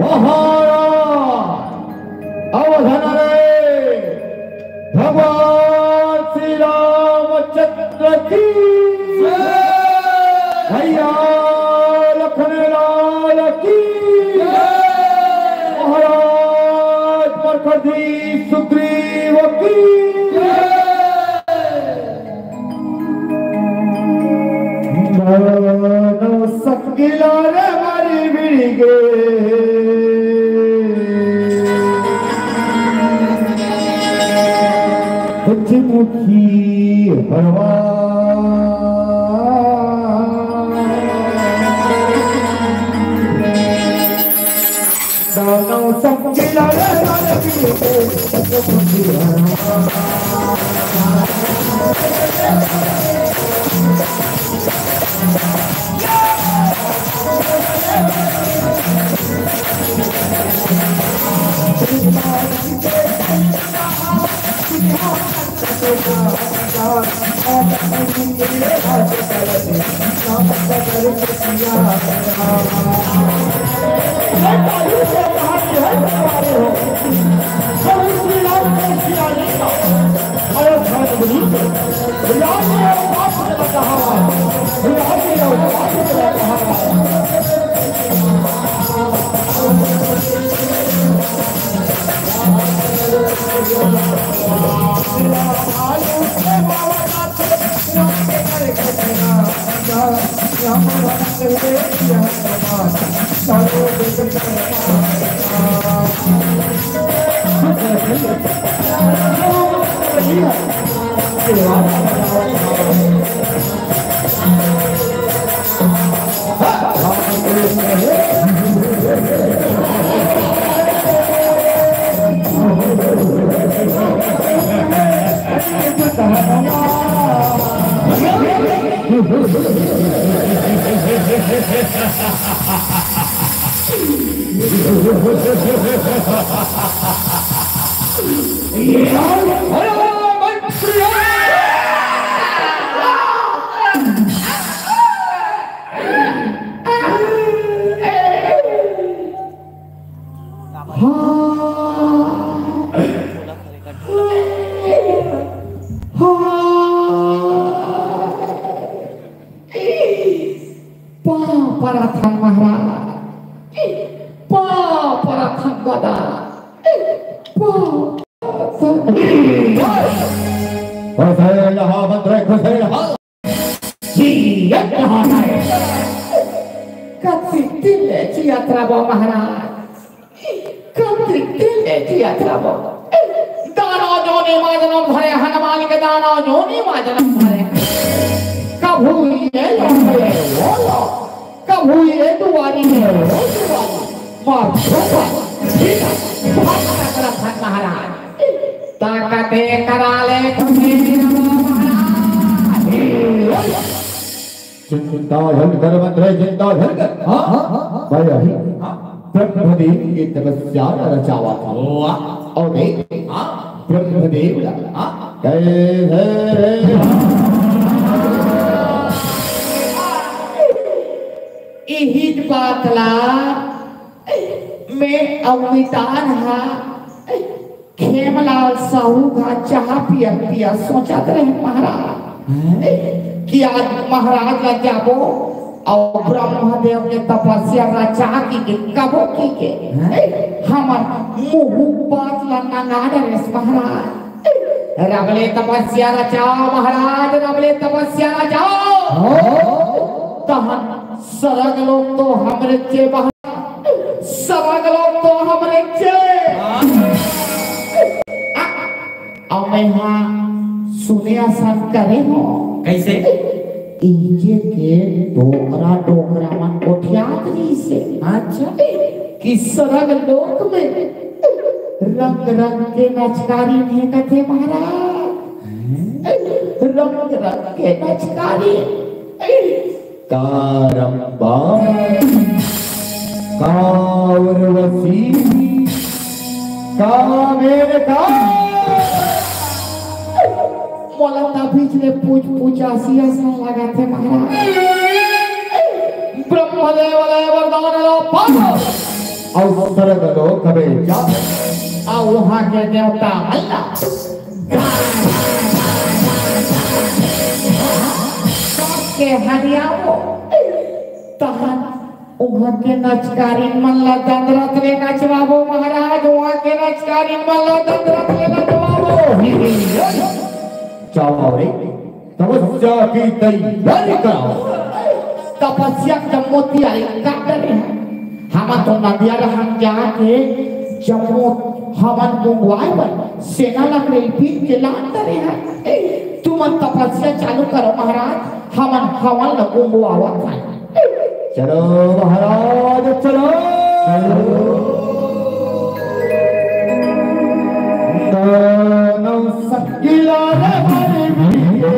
महाराज अवध नरेश भगवान श्री रामचंद्र की जय। भैया लखन लाल की जय। महाराज मरकजी सुग्रीव की जय। दोनों संगिला रे मारी बिड़िगे। कुछ मुखी हरवा। दोनों संगिला रे मारी बिड़िगे। पाँव परथन महाराज, पाँव परथन दादा, पाँव परथन। खुश रहे, यहाँ बंद रहे, खुश रहे, यहाँ। ये यज्ञ है। कति दिन ले जियत रहो महाराज। कति दिन ले जियत रहो। दानव जोनी मा जनम धरे, हनुमान के दानव जोनी मा जनम धरे। कभू ये लोक में वो लोक, कभू ये दुआरी में वो दुआरी। मार धोखा, ठीक है, भाग ना करा था महाराज। ताकते करा ले तुम्हें महाराज। चिंता झन कर मंत्र, चिंता झन कर। हाँ, हाँ, हाँ, हाँ। मैं अभी ब्रह्मदेव के तपस्या ला रचावत हँव। वाह। अउ देख, हाँ। ब्रह्मदेव ला। हाँ। कैसे रे? इही बात ला मैं अमितान हा खेमलाल साहू का चाह पिया पिया सोचत रहे महाराज, हैं? कि आज महाराज ला जाबो अउ ब्रह्मदेव के तपस्या ला चाह की के कबो की के, हैं? हमर मुहूं बात ला नंगा डरेस महाराज। रबले तपस्या ला चाह महाराज, रबले तपस्या ला चाह। हाँ। तहन सरग लोक तो हमरे चेबा सरग लोक तो हमरे चे। हाँ। अउ मैं हा सुने असन करे हों। कइसे? इहिजे के डोकरा, डोकरा मन गोठियात रहिसे। अच्छा। कि सरग लोक में रंग रंग के नचकारी हे कथे महाराज। रंग रंग के नचकारी। का रंबा, का उर्वशी, का मेनका। मोला तभीच ले पूछ पूछ आसी असन लागत हे महाराज। ब्रह्मदेव ले वरदान ला पावो। अउ सरग लोक में जा। अउ उहाँ के देवता मन ला के हरियावो। तहन उहाँ के नचकारिन मन ला दंदरत ले नचवाबो महाराज, उहाँ के नचकारिन मन ला दंदरत ले नचवाबो। जाओ रे, तपस्या की तैयारी कराओ। तपस्या के जम्मो तियारी कर डरे हन। हमन तो नदिया डहर जाके जम्मो हमन गुंगवाए बर सेना ला रेलपीन के लान डरे हन। तुमन तपस्या चालू करो महाराज, हमन हवन ला गुंगवावत हन। चलो महाराज, चलो। दानव सकिला रे हरि बीरे।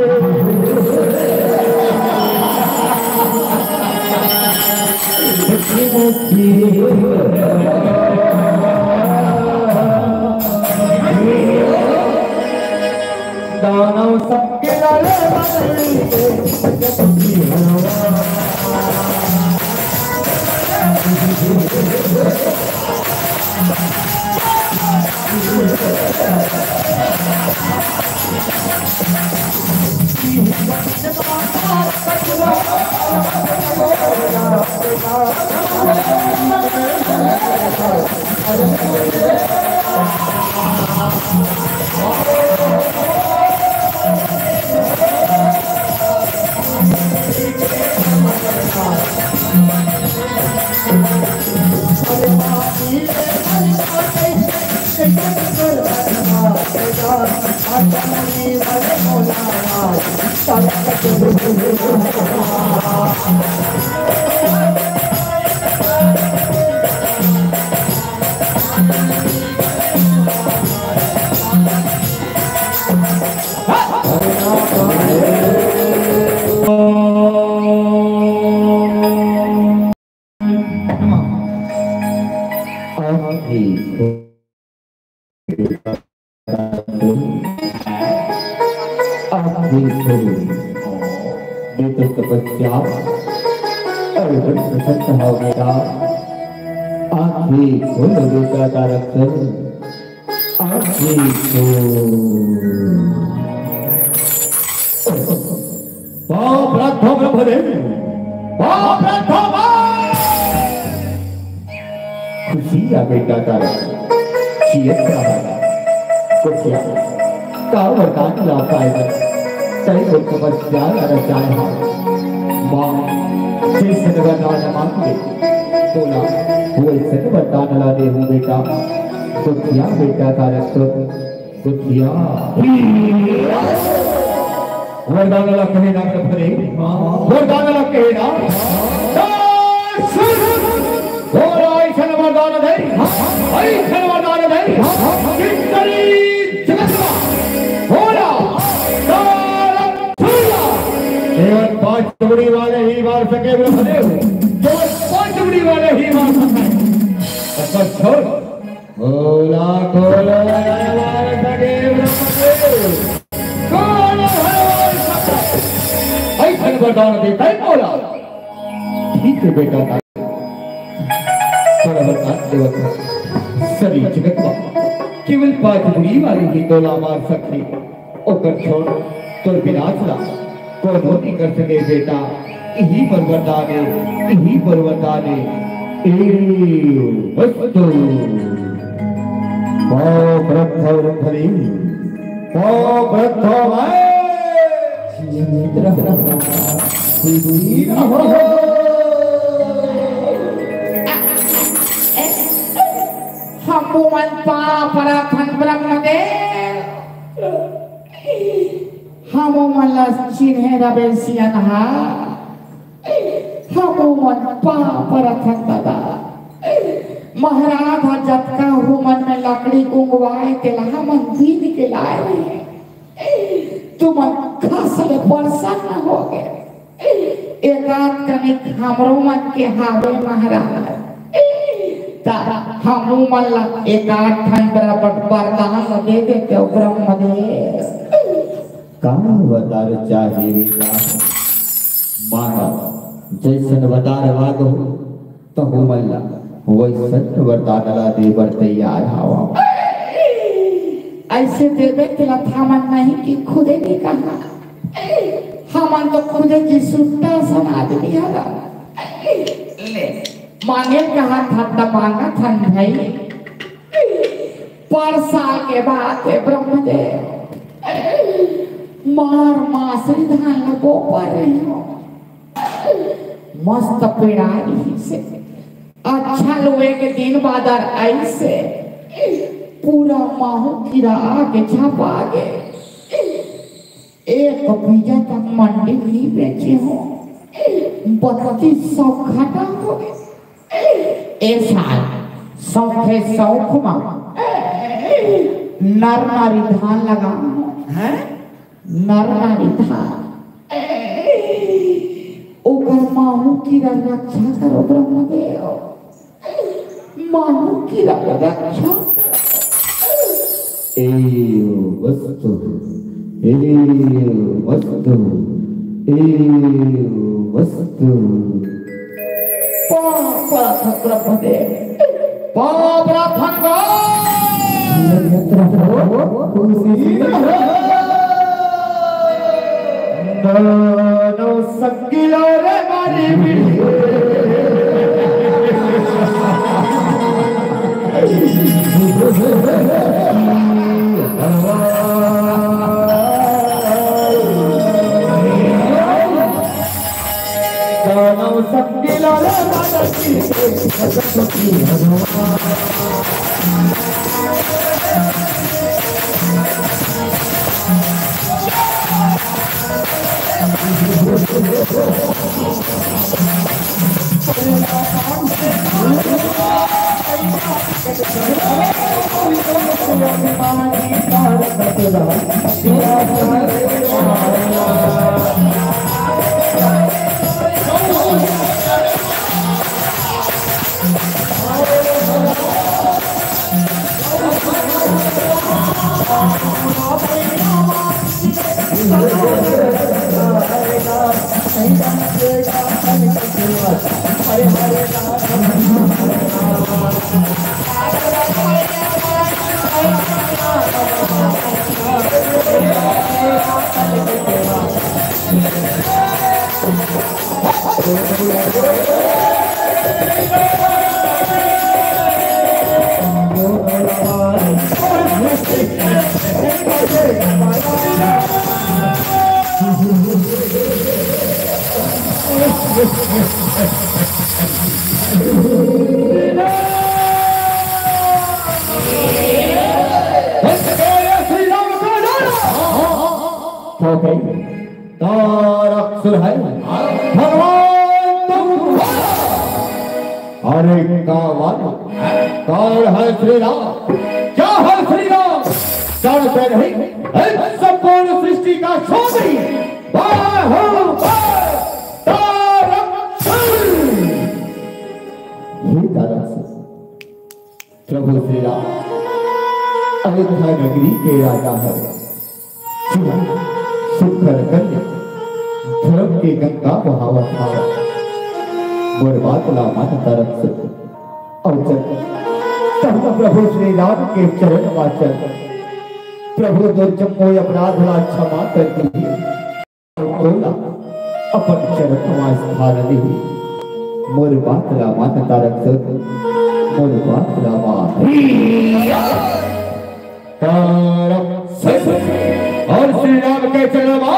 दानव सकिला रे हरि बीरे। आप भी छोड़ो। ये तो तपस्या और बड़ी प्रसन्न हो गया। आंखें खोलो बेटा तारक, आंखें खोलो। पाँव पड़त हों ब्रह्मदेव, पाँव पड़त हों। खुशी या बेटा तारा, जियत रहा। तो क्या, का वरदान ला पाए बर तैं मोर तपस्या ला रचाए हस। माँ, जैसन वरदान मांगे, तोला वैसन वरदान ला देहूँ बेटा। तो क्या बेटा तारक, तो क्या? वरदान ला कहे ना कपरे, वरदान ला कहे ना। और अइसन वरदान दे, अइसन वरदान दे, कि सारी जगत मा भोला, तारा, भोला। केवल पांच मुड़ी वाले ही मार सके ब्रह्मदेव, केवल पांच मुड़ी वाले ही मार सके। तब छोड़। बोला, बोलो, दरबार सके ब्रह्मदेव। बोलो, दरबार सके। अइसन वरदान दे, तैं बोला। ठीक है बेटा, बड़ा वरदान देवत हँव। सरी जगत मा केवल पांच मुड़ी वाले ही तोला मार सकथे। ओकर छोड़, तोर विनाश ला कोनो नइ कर सके बेटा, इही मोर वरदान ए, इही मोर वरदान ए। एवमस्तु। पाँव परत हँव रंगभरी, पाँव परत हँव मैं। जीवित रहो, जीवित रहो। तुमन पाप रखन ब्रह्मदेव, हम मन ला चिन्हे रबे सियन हा, हम मन पाप रखन दादा। महाराज हा जतका हमन में लकड़ी कुंगवाए तेला हमन बीन के लाए रहे, तुमन खस ले प्रसन्न हो गए। एकाध कनिक हमरो मन के हावे महाराज, त हमू मन ला एकाध ठन बराबर वरदान दे देते ब्रह्मदेव। का अवतार चाहे रे का? मांगा, जैसन अवतार मांगो, तहू मन ला वैसन वरदान ला दे बर तैयार हावव। ऐसे देवे के लथा मन नहीं कि खुदे नहीं कहा, हमन तो खुदे जी सुट्टा सन आदमी हरा। ले, मांगे कहा था त मांगा थन भाई। पर साल के बाद ए ब्रह्मदेव, मार मासरी धान ला बो पर रही हो। मस्त पेड़ा रही से। अच्छा लुए के दिन बादर आई से। पूरा माहू कीरा आके झपा गे। एक बीजा तक मंडी नहीं बेचे हो। बत्तीस सौ घाटा हो गए। ए साल सौखे सौख मा नर नारी धान लगा। हैं? नर नारी धान। ओकर माहू कीरा रक्षा करो ब्रह्मदेव। माहू कीरा रक्षा। ए वस्तु, ए वस्तु, ए वस्तु। पाप रखन ब्रह्मदेव, पाप रखन का। दोनों संगीला रे मारी बिड़ी। दोनों संगीला रे मारी बिड़ी। हो गई। तारक सुर है भगवान तुम। अरे कावल, कौन है श्री राम? क्या है श्री राम? जानते नहीं इस संपूर्ण सृष्टि का स्वामी? वाह, वाह, तारक सुर। हे तारक सुर, प्रभु श्री राम अयोध्या नगरी के राजा है। सुना, सुख कर कन्या धर्म के गंगा बहावत हावत। मोर बात ला मन तरफ से अउ चल, तब प्रभु श्री राम के चरण मा चल। प्रभु तोर जम्मो अपराध ला क्षमा कर दी। तोला अपन चरण मा स्थान दे। मोर बात ला मान तारक सुर, मोर बात ला मान। तारक सुर अउ श्री राम के चरण मा।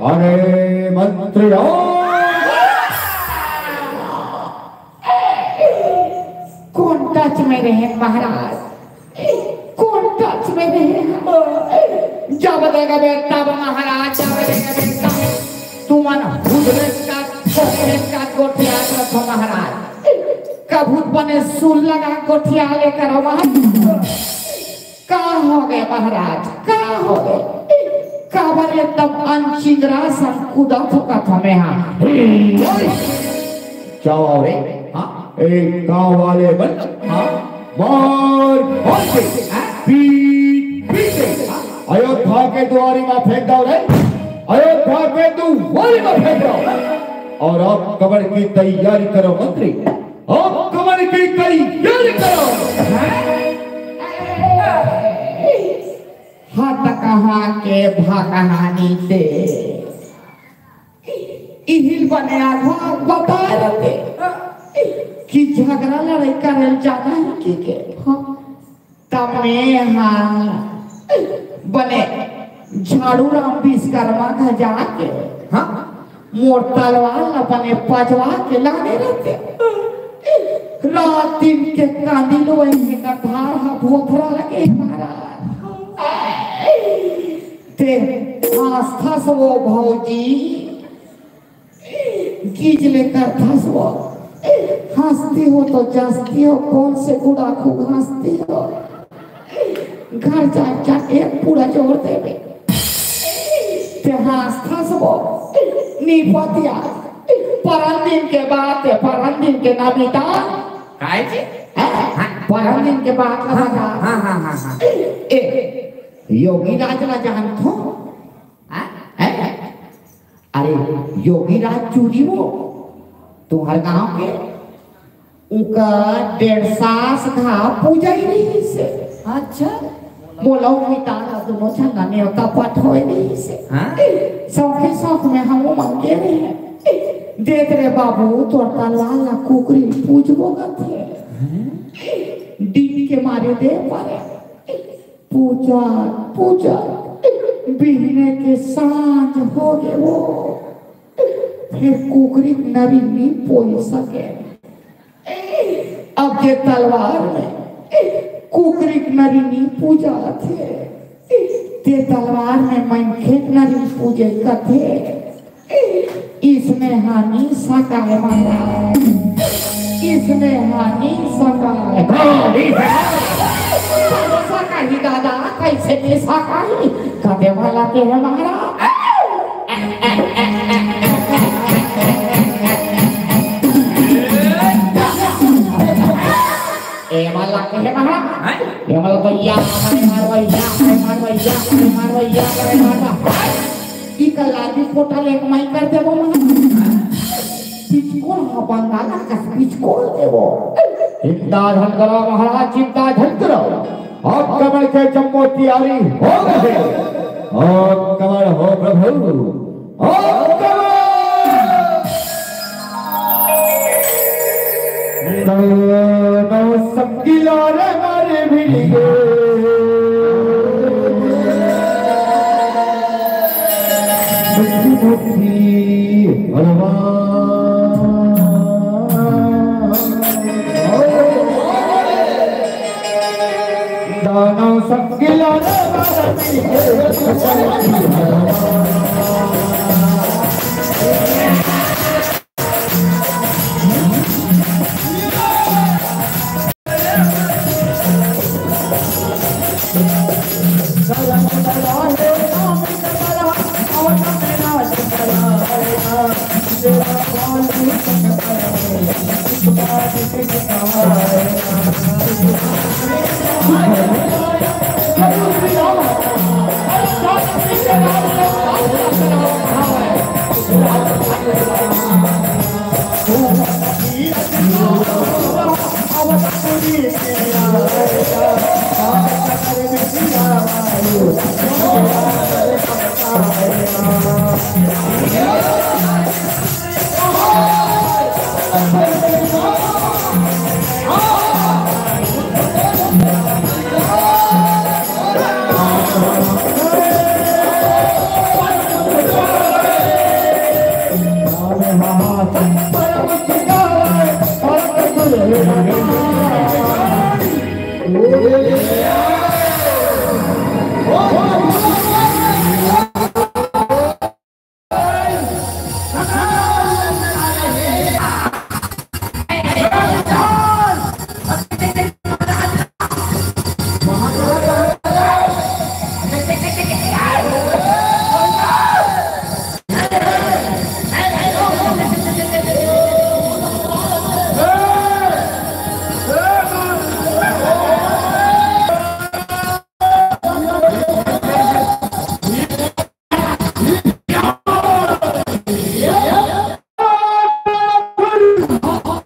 अरे मंत्री हो। टच में रहे महाराज, कौन टच में रहे? जब देखबे तब महाराज, जब देखबे तब तुमन हुदरे का, कोठरे का गोठिया रखो महाराज। कभू बने सुन लगा गोठिया लेकर आओ महाराज। का हो गए महाराज, का हो गए? काबर एकदम अनचिंगरा सन कूदत हो कथा में, हाँ। जाओ रे, हाँ, ए गांव वाले मन, हाँ, मार मार के, हाँ, पीट पीट के, हाँ, अयोध्या के दुआरी में फेंक दो रे, अयोध्या के दुआरी में फेंक दो। और आक्रमण की तैयारी करो मंत्री, आक्रमण की तैयारी करो। हाथ कहाँ के भगहानी ते इहिल बने आघा बताए रहते कि झगड़ा लड़ाई करल जाना है कि के। हाँ। तब मैं हाँ बने झाड़ू राम विश्वकर्मा का जाके, हाँ, मोर तलवार ला बने पजवा के लाने रहते। रात दिन के कांदी लो, इनके कठार हा भोथरा लगे महाराज। ते आस्था से वो भौजी गीज ले करथस वो। हंसती हो तो जसती हो, कौन से गुड़ाखू हंसती हो। घर जा जा एक पूरा जोर देवे। ते हंसथस वो। निपतिया। परन दिन के बात है, परन दिन के ना बेटा। काय जी? हैं? हाँ, परन दिन के बात ला हाँ, बता। हाँ, हाँ, हाँ, हाँ। ए, योगी राज ला जानथो? हाँ? हैं? अरे, योगी राज चूरी वो, तुम्हारे गांव के, उनका डेढ़ सास घा पूजा ही नहीं से। अच्छा। मोला उमिता ला दोनों झन ला नेवता पठोय नहीं से। हाँ? सौखे सौख में हम मांगे रहे हैं। देख रे बाबू, तोर तलवार ला कुकरी पूजबो कथे। हाँ? डींग के मारे दे पारे। पूजा, पूजा, बिहने के सांझ हो गे वो, फिर कुकरी के नरी नी पोल सके। अब के तलवार में कुकरी के नरी नी पूजा थे, ते तलवार में मनखे के नरी पूजे कथे। इसमें हानि सकाय महाराज, इसमें हानि सकाय। हानि सकाय। सकाही दादा, कैसे नहीं सकाही? कदे वाला के है महाराज। ए वाला के है महाराज। हैं? ए वाला भैया, मार भैया, मार भैया, मार भैया, मार भैया। ई कलाजी फोटा ले कमाई कर देबो महाराज। पिचकोल हा बंगाला कस पिचकोल देबो। चिंता झन करो महाराज, चिंता झन करो। आक्रमण के जम्मो तैयारी हो गए। आक्रमण हो प्रभु, आक्रमण। नौ, नौ संगीला रे मारे भिड़िए। मुट्ठी मुट्ठी हलवा। दानव संगीला रे मारे भिड़िए।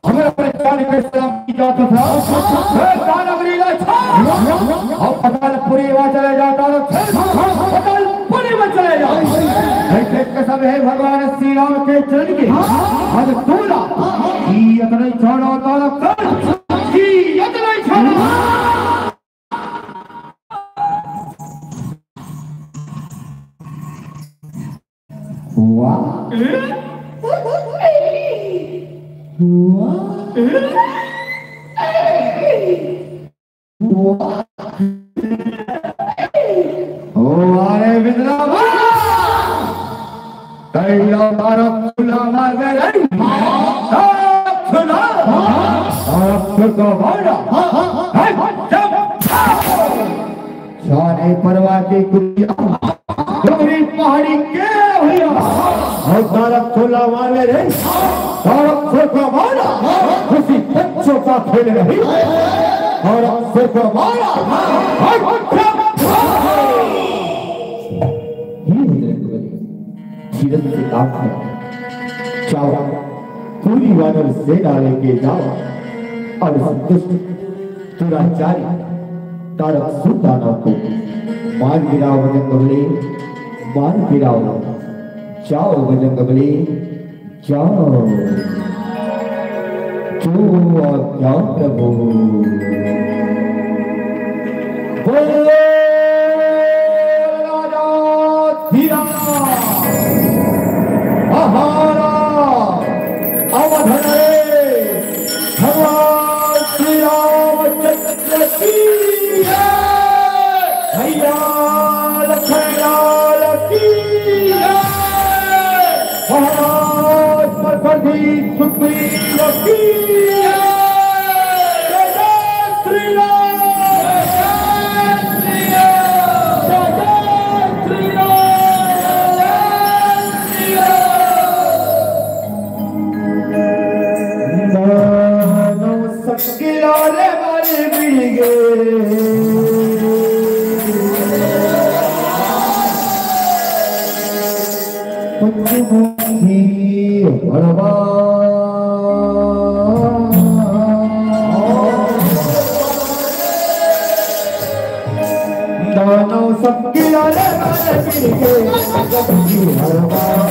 हमें अपने कान पे सलाम की जाता था। हे दानव लीला छा। अब पतालपुरी में चले जाता था। पतालपुरी में चले जाओ। ऐसे कसम है भगवान श्री राम के चरण की। आज तोला। की इतना ही छोड़ो तारा कर। की इतना ही छोड़ो। वाह। वाह। वाह। ओ, अरे मित्रा, वाह। तैयार तारक खुला मार दे रे। तारक खुला। तारक खुला मार। है, जब जाने परवा की कुटिया, डोंगरी पहाड़ी के भैया। और तारक खुला मार दे रे। तारक खुला मार। खुशी पंचों का खेल रही। तारक खुला मार। धीरे धीरे किरण के काम है। जाओ, पूरी वानर सेना लेके जाओ और संतुष्ट दुराचारी तारक सुल्ताना को मार गिराओ बजरंगबली, मार गिराओ। जाओ बजरंगबली, जाओ। जो आज्ञा प्रभु। बोलो राजा धीराज महाराज अवध नरेश भगवान श्री रामचंद्र की जय। भैया लखन लाल की जय। महाराज प्रदीप सुग्रीव की जय। जय जय श्री राम। जय जय श्री राम। जय जय श्री राम। जय जय श्री राम। दानव संग लाले वाले मिल गए। पंचमुखी हरवा। दानव संग लाले वाले मिल गए। पंचमुखी हरवा।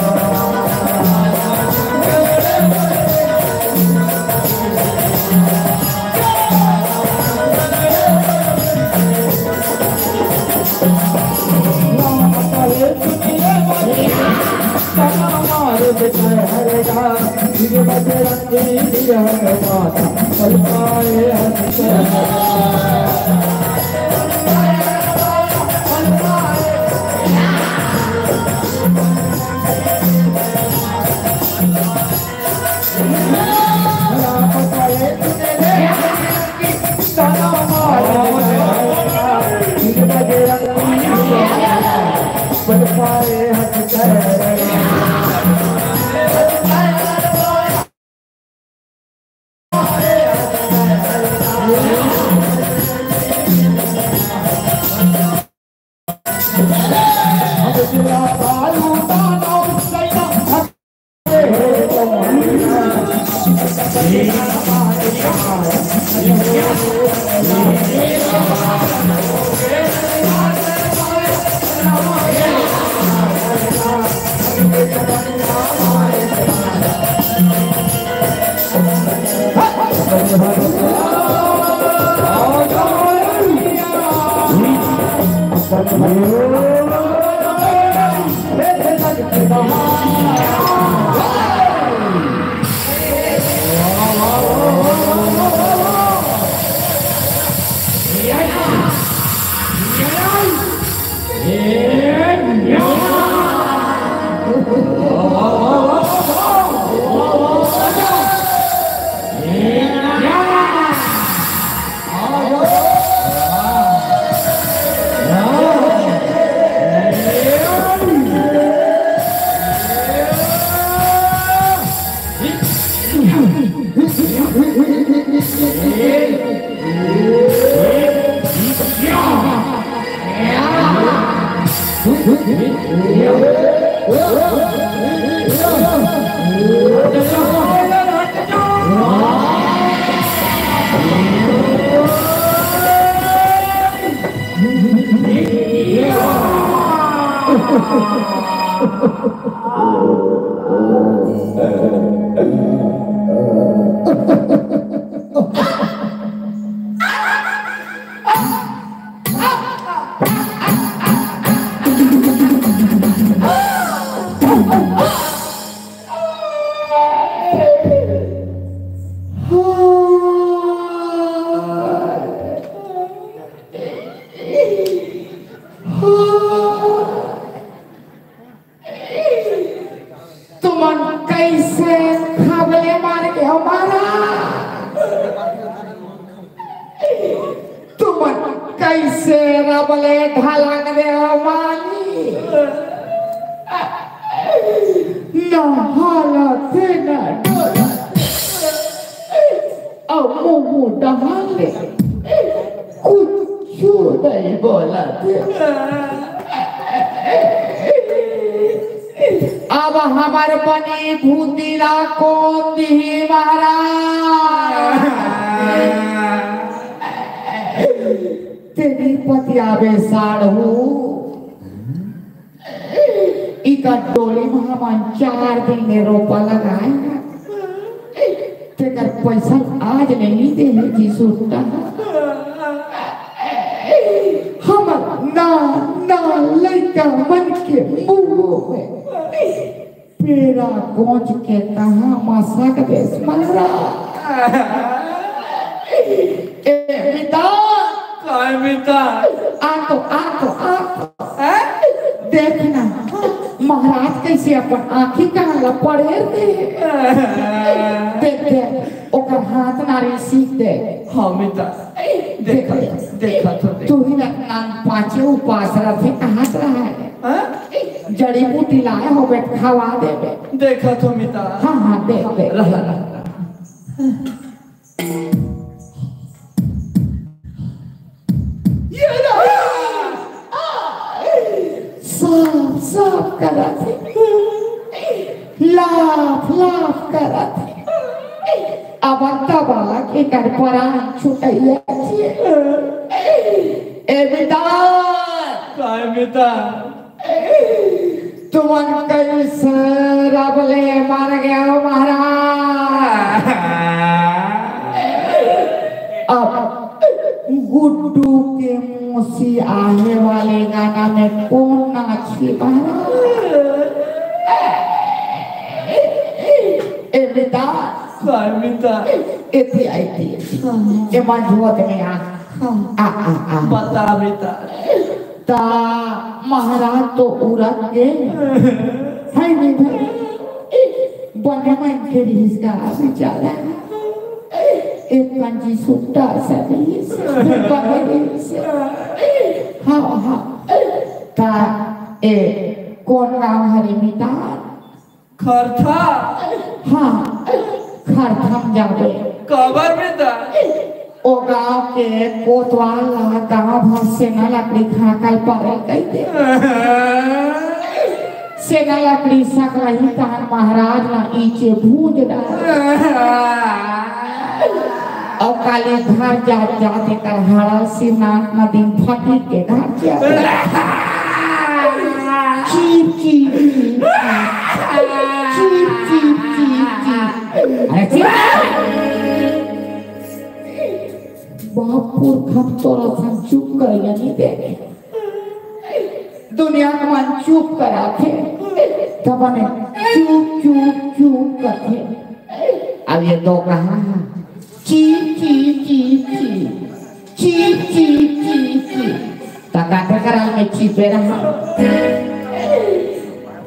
कइसे खबले मार के हमारा, तुमन कइसे रबले ढलक दे हो माली। न हालत न डोलत, अउ मुंह डहाले कुछु नइ बोलत। अब हमर बनी भूती ला कोन दिही महाराज? तेरी पतियाबे साढ़ू। इका डोली म हमन चार दिन ले रोपा लगाए हन। तेकर पइसा आज ले नी दे हे जी सुट्टा। हमर ना ना लइका मन के मुंह में पेड़ा गोंच के कहाँ मसक देस महाराज। ए मिता, काय मिता? आ तो, आ तो, आ तो। हैं? देख ना, महाराज कइसे अपन आँखी कान ला पड़ेर दे। देख, देख, ओकर हाथ नारी सीख दे। हाँ मिता, देखा, देखा तो देख। तू ही ना नाम पाँचे उपास रथे, कहाँ से रहा है? हाँ? जड़ी बूटी लाए होबे त खवा देबे। देखा तो मिता। हाँ, हाँ, देख, देख। रहा, रहा। ये रहा। साफ, साफ करत हे। लाफ, लाफ करत हे। अब दबा के कर परान छुटैया छे। ए बेटा। काय बेटा? तुमन कइसे रबले मर गए हो महाराज? अब गुड्डू के मौसी आहे वाले गाना में कोन नाची महाराज? ए बेटा, काय बेटा? एती, एती। हाँ। ए मंझोत में आ। हाँ। आ, आ, आ। बता बेटा। ता महाराज तो उरक गे। है नहीं भाई? बने मन के रिहिस गा बेचारा। एक कंजी सुट्टा सा रिहिस, बने रिहिस। हाँ, हाँ। ता ए कोन गाँव हरे मिता? खरथा। हाँ, खरथा म जाबे। काबर बेटा? ओ गाँव के कोतवाल ला गाँव भर सेना लकड़ी खाकल पारे कहिथे। सेना लकड़ी सकलाही तहन महाराज ला ईचे भूंज डार। अउ काली घर जात जात एकर हड़ा सिरनाथ नदी म फटिक के घर जात। चीप, चीप, चीप, चीप। चीप, चीप, चीप, चीप। अरे चीप। बाप पुरखा तोरा सन चुप करे ला नहीं दे। दुनिया के मन चुप कराथे, त बने चुप, चुप, चुप करथे। अब ये दो कहाँ हैं? चीप, चीप, चीप, चीप। चीप, चीप, चीप, चीप। त काटे करल में चीपे रहा।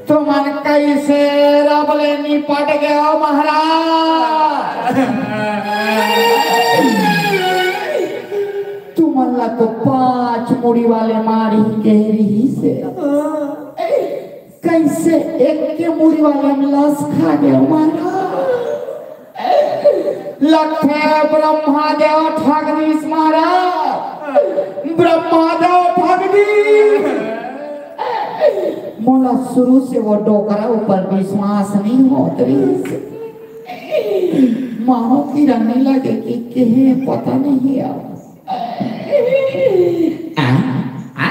तुमन कइसे रबले निपट गए हो महाराज? तुमन ला तो पांच मुड़ी वाले मारी के रिहिसे। कइसे एक के मुड़ी वाले में लस खा गए महाराज? लगथे ब्रह्मा देव ठग दिस महाराज, ब्रह्मा देव ठग दिस। मोला शुरू से वो डोकरा ऊपर विश्वास नहीं होत रिहिस। मानो किरण नहीं लगे कि केहे पता नहीं अब। आ? आ?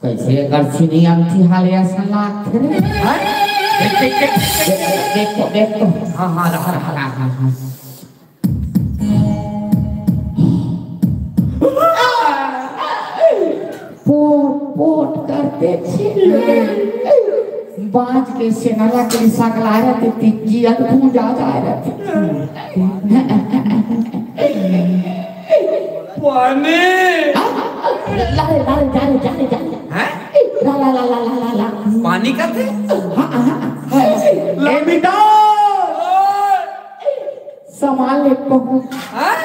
कइसे एकर चीनी अंगठी हाले असन लागथे रे? हाँ? देख, देख, देख, देख, देख, देख तो, देख तो। हाँ, हाँ, रहा, रहा, रहा, हाँ, हाँ। पोट, पोट करथे छे। बाज के सेना ला के सकलाय रहथे, तिज्जी अन भूंजा जाय रहथे। पानी। हाँ? ला रे, ला रे, जा रे, जा रे, जा रे। हैं? ला, ला, ला। निकलते। ए मितान, सामान ले पहुंच। हाँ?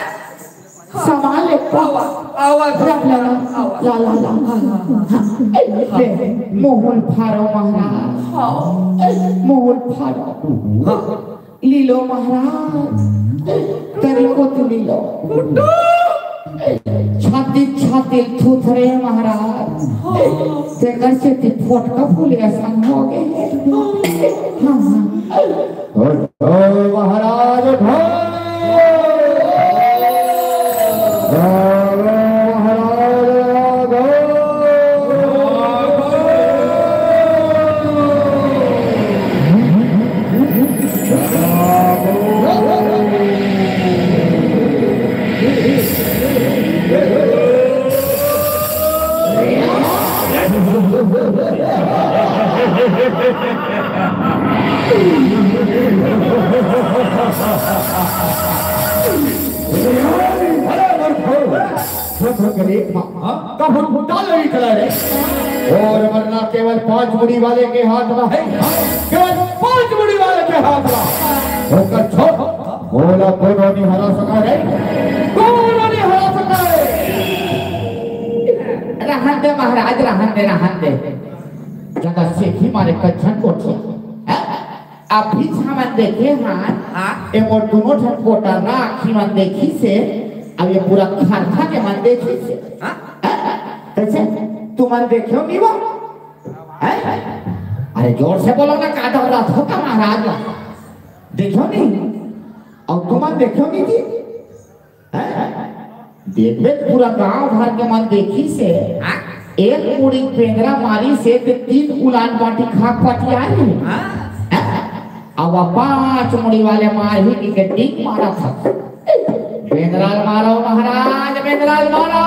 सामान ले पहुंच। आवा, आवा, रख लेना। आवा। ला, ला, ला। हाँ, हाँ, हाँ। ले, मोहल फारो महाराज। हाँ। मोहल फारो। हाँ। लीलो महाराज, तरीको तू लीलो। छाती छाती थुथरे महाराज, तेकर से ती फोटका फूले असन हो गए। हाँ, हाँ। उठो महाराज, उठो। और मरना केवल पांच मुड़ी वाले के हाथ में है, केवल पांच मुड़ी वाले के हाथ में। ओकर छोड़, मोला कोनो नहीं हरा सका रे, कोनो नहीं हरा सका रे। रहन दे महाराज, रहन दे, रहन दे। जदा सेखी मारे कच्छन कोठी। अभी हमन देखे हन, हाँ। ए मोर दुनो ठन कोटरा आँखी मन देखिस हे, अब ये पूरा खरखा के मन देखिस हे। हाँ। कइसे? तुमन देखेव नहीं वो? हैं? अरे जोर से बोलो ना, का डर रहा था का महाराज? देखेव नहीं? अउ तुमन देखेव नहीं जी? हैं? देखबे पूरा गांव भर के मन देखिस हे। हाँ? एक मुड़ी बेंदरा मारिस हे ते तीन उलान बाटी खा पटियाही। हाँ? हैं? अब पांच मुड़ी वाले मारही कि के डींग मारत हे। बेंदरा ल मारो महाराज, बेंदरा ल मारो।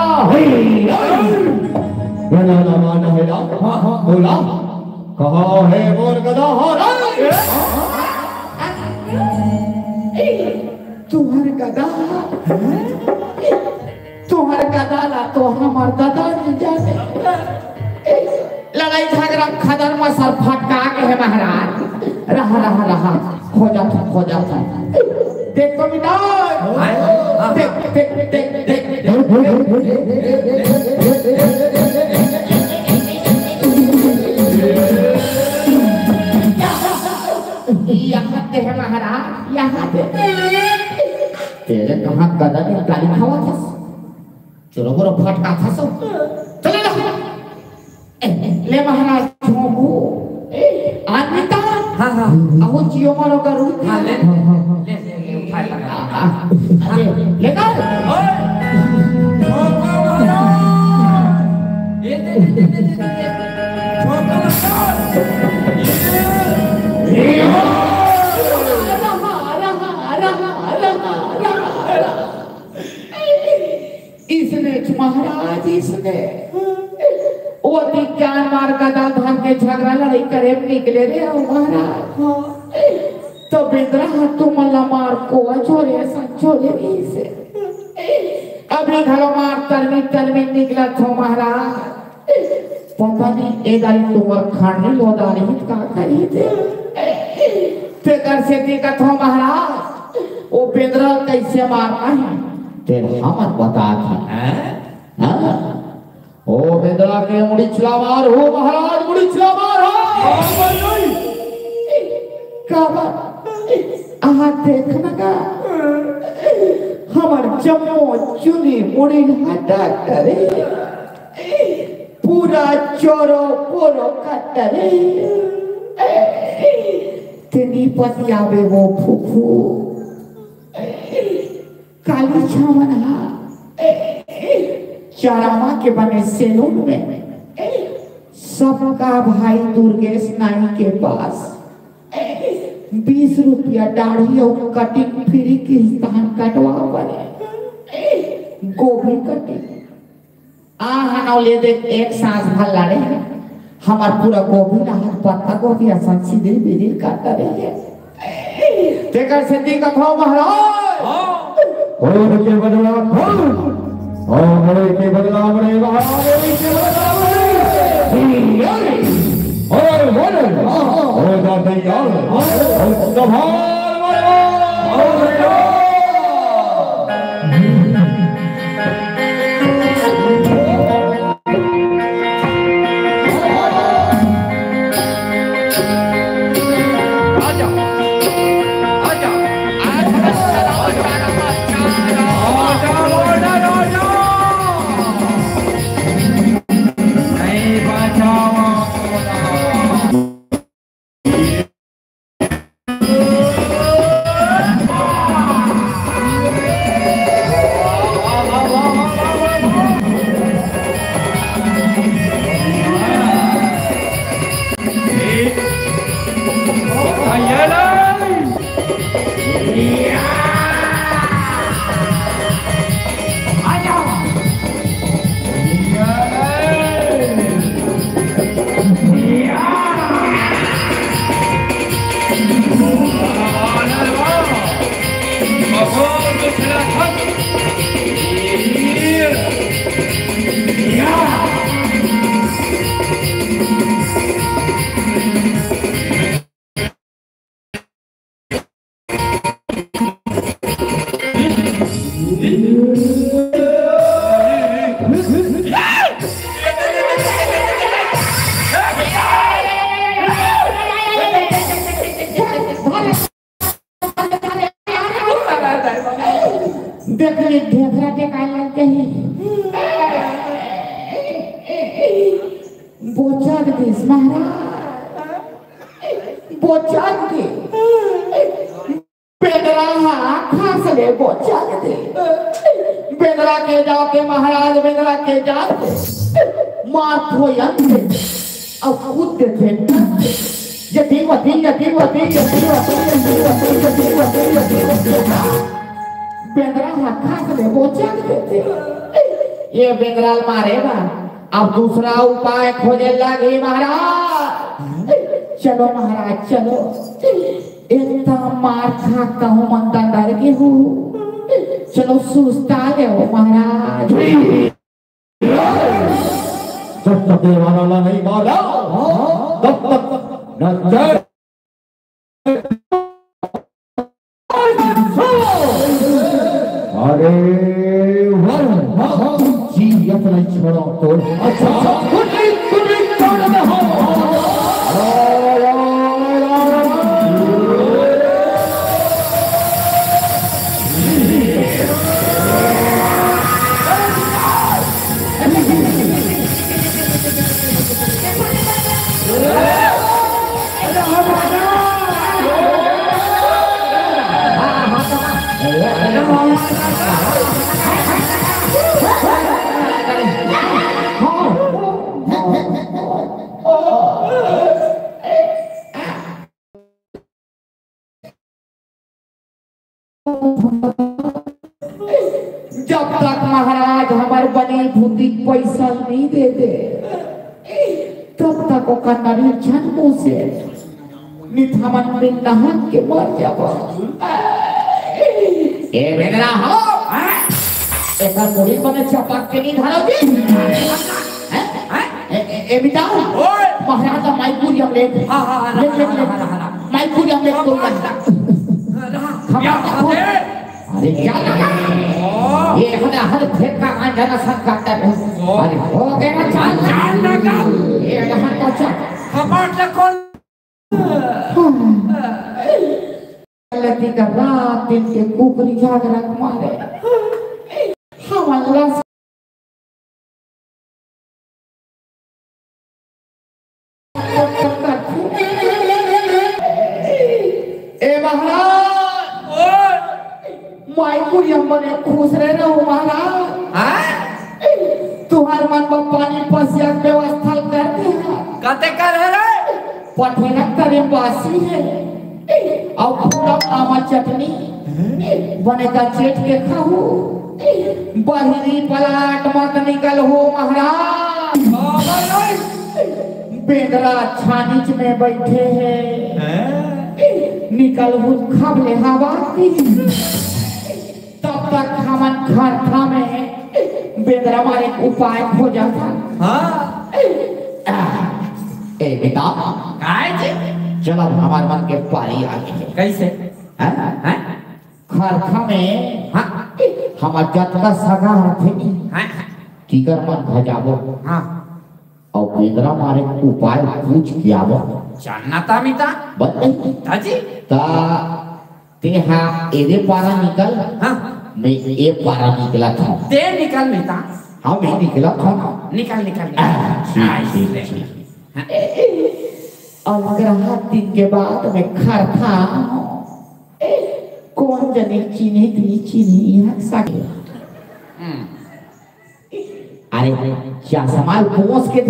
बेंदरा ल मारना हे ना? हाँ, हाँ। बोला, कहाँ है मोर गदा? हाँ, रे। तुहर गदा, तुहर गदा ला तो हमर ददा जी जाने। लड़ाई झगड़ा खदर मसर फटका के हे महाराज। रहा, रहा, रहा, खोजत हँव, खोजत हँव। देख तो मितान, देख, देख, देख, देख, देख। यहाँ दे हे महाराज, यहाँ दे। तेरे कहाँ गदा निकाली खावा था? चलो, बोलो, फटका था सब। चलो ना। ए, ले महाराज, झोंकू। ए, आदमी था? हाँ, हाँ। अहो, जियो मारो गरुड़ था। हाँ, ले, ले, ले, ले, उठा लगा। आ, आ, अरे, ले ना। ओए! झोंको महाराज! ये दे, दे, दे। झोंको महाराज! ये दे। इसने महाराज, इसने। वो दिग्गान मार गदा धर के झगड़ा लड़ाई करे निकले रे, ओ महाराज। तो बेंदरा हा तुमन ला मार कोवा छोरे, असन छोरे इसे। अभी घलो मार तरमी तरमी निकलत हो महाराज। पता नहीं ए दारी तुमर खानी लो दारी का करी थे। तेकर सेती कथो महाराज, ओ बेंदरा कइसे मारना हे? तेल हमन बतात हन। हैं? हाँ? ओ बेंदरा के मुड़ी चला मार हो महाराज, मुड़ी चला मार हो। काबर? आहा, देखना का, हमर जम्मो चुनी मुड़ी हटा करे, पूरा चोरो पोरो कटरे। तेनी पतियाबे वो फुफू। काली छावन हा चरामा के बने सैलून में सबका भाई दुर्गेश नाई के पास बीस रुपया दाढ़ी अउ कटिंग फ्री किस्तान कटवा पड़े। गोभी कटिंग। आ हनौ ले दे एक सांस भर लड़े। हमर पूरा गोभी रहत पत्ता गोभी असन सिदिल बिदिल करता रही है। तेकर सेती कथो महाराज। हाँ। होर के बदला होर। और बड़े के बदला बड़े महाराज के बदला बड़े। अरे बोलो, हो जा तैयार, हो कमाल वाला। देख ले, ढेकरा के का लग गई। बोचर दिस महाराज, बोचर दिस। बेंदरा हा खास ले बोचर दे। बेंदरा के जाके महाराज, बेंदरा के जाके मार थोयन दे। अब कूद देथे। यदि वती, यदि वती, यदि वती, यदि वती, यदि वती, यदि वती। बेंदरा हा खास ले बोचर देथे। ये बेंदरा ल मारे बर अब दूसरा उपाय खोजे लागही महाराज। चलो महाराज, चलो। एक तो मार खा कहूँ मन डर गे हूँ। चलो सुस्ता ले हो महाराज। जब तक ये वाला नहीं मारा, तब तक न चैन। अरे वाह, वाह, जी, इतना ही छोड़ो तो। अच्छा, कुछ नहीं, कुछ नहीं, छोड़ दे हो। जब तक महाराज हमर बनी भूती पैसा नहीं दे दे, तब तक ओकर नरी झन मुँह से निथमन में नहक के मर जाबो। ए बेंदरा हो, हाँ? एकर मुड़ी बने चपक के नहीं धरो जी। हैं? हैं? ए, ए, ए, मिताऊ, ओए! महाराज का माइक पूरी हम ले। हाँ, हाँ, हाँ, ले, ले, हाँ, ले। हाँ, हाँ, हाँ। माइक पूरी हम ले, हाँ, कोई हाँ, बात हाँ। हाँ, हाँ। खबर क्या तो बात खोल। है? अरे, क्या लगा? ओ। ये हदा हद फेंक का कांड है ना, सब काटता है। ओ। अरे, हो गया ना, चाल, चाल, चाल, चाल। ये यहाँ तो चल। कपाट ला खोल। लती का रात दिन के कुकरी जागरक मारे। हमन ला ए महाराज, माई कुरिया मने खुश रहे रहू महाराज। हाँ? तुहर मन बर पानी पसिया के व्यवस्था कर दे। कते कर है रे? पठेला करे बासी है। अउ पूरा आमा चटनी बने का चेट के खाहू। बहिरी पलाट मत निकल हो महाराज। बाबा नहीं। बेंदरा छानीच में बैठे है। हैं? निकल हो खब ले हवा की। तब तक हमन खरथा में बेंदरा मारे के उपाय खोजत हन। हाँ। आ, ए बेटा, काय जी? चल, अब हमर मन के पारी आ गे हे। कैसे? हैं? हैं? खरखा में, हाँ। हमर जतका सगा रथे नी, हाँ। तिकर मन घर जाबो। हाँ। अउ बेंदरा मारे के उपाय पूछ के आबो। जानना था मिता। बस नहीं। ता जी। ता तेहा एदे पारा निकल, हाँ। मैं ए पारा निकलत हँव। ते निकल मिता। हाँ, मैं निकलत हँव ना। निकल, निकल, निकल। आ, ठीक, हाँ, ठीक, इसलिए। ठीक। हाँ। ए, ए, अउ ग्राहक दिन के बाद मैं खरखा हँव। ए, कोन जनी चिन्ही त नी चिन्ही, यहाँ सागे। हम्म। अरे, चश्मा पोंछ के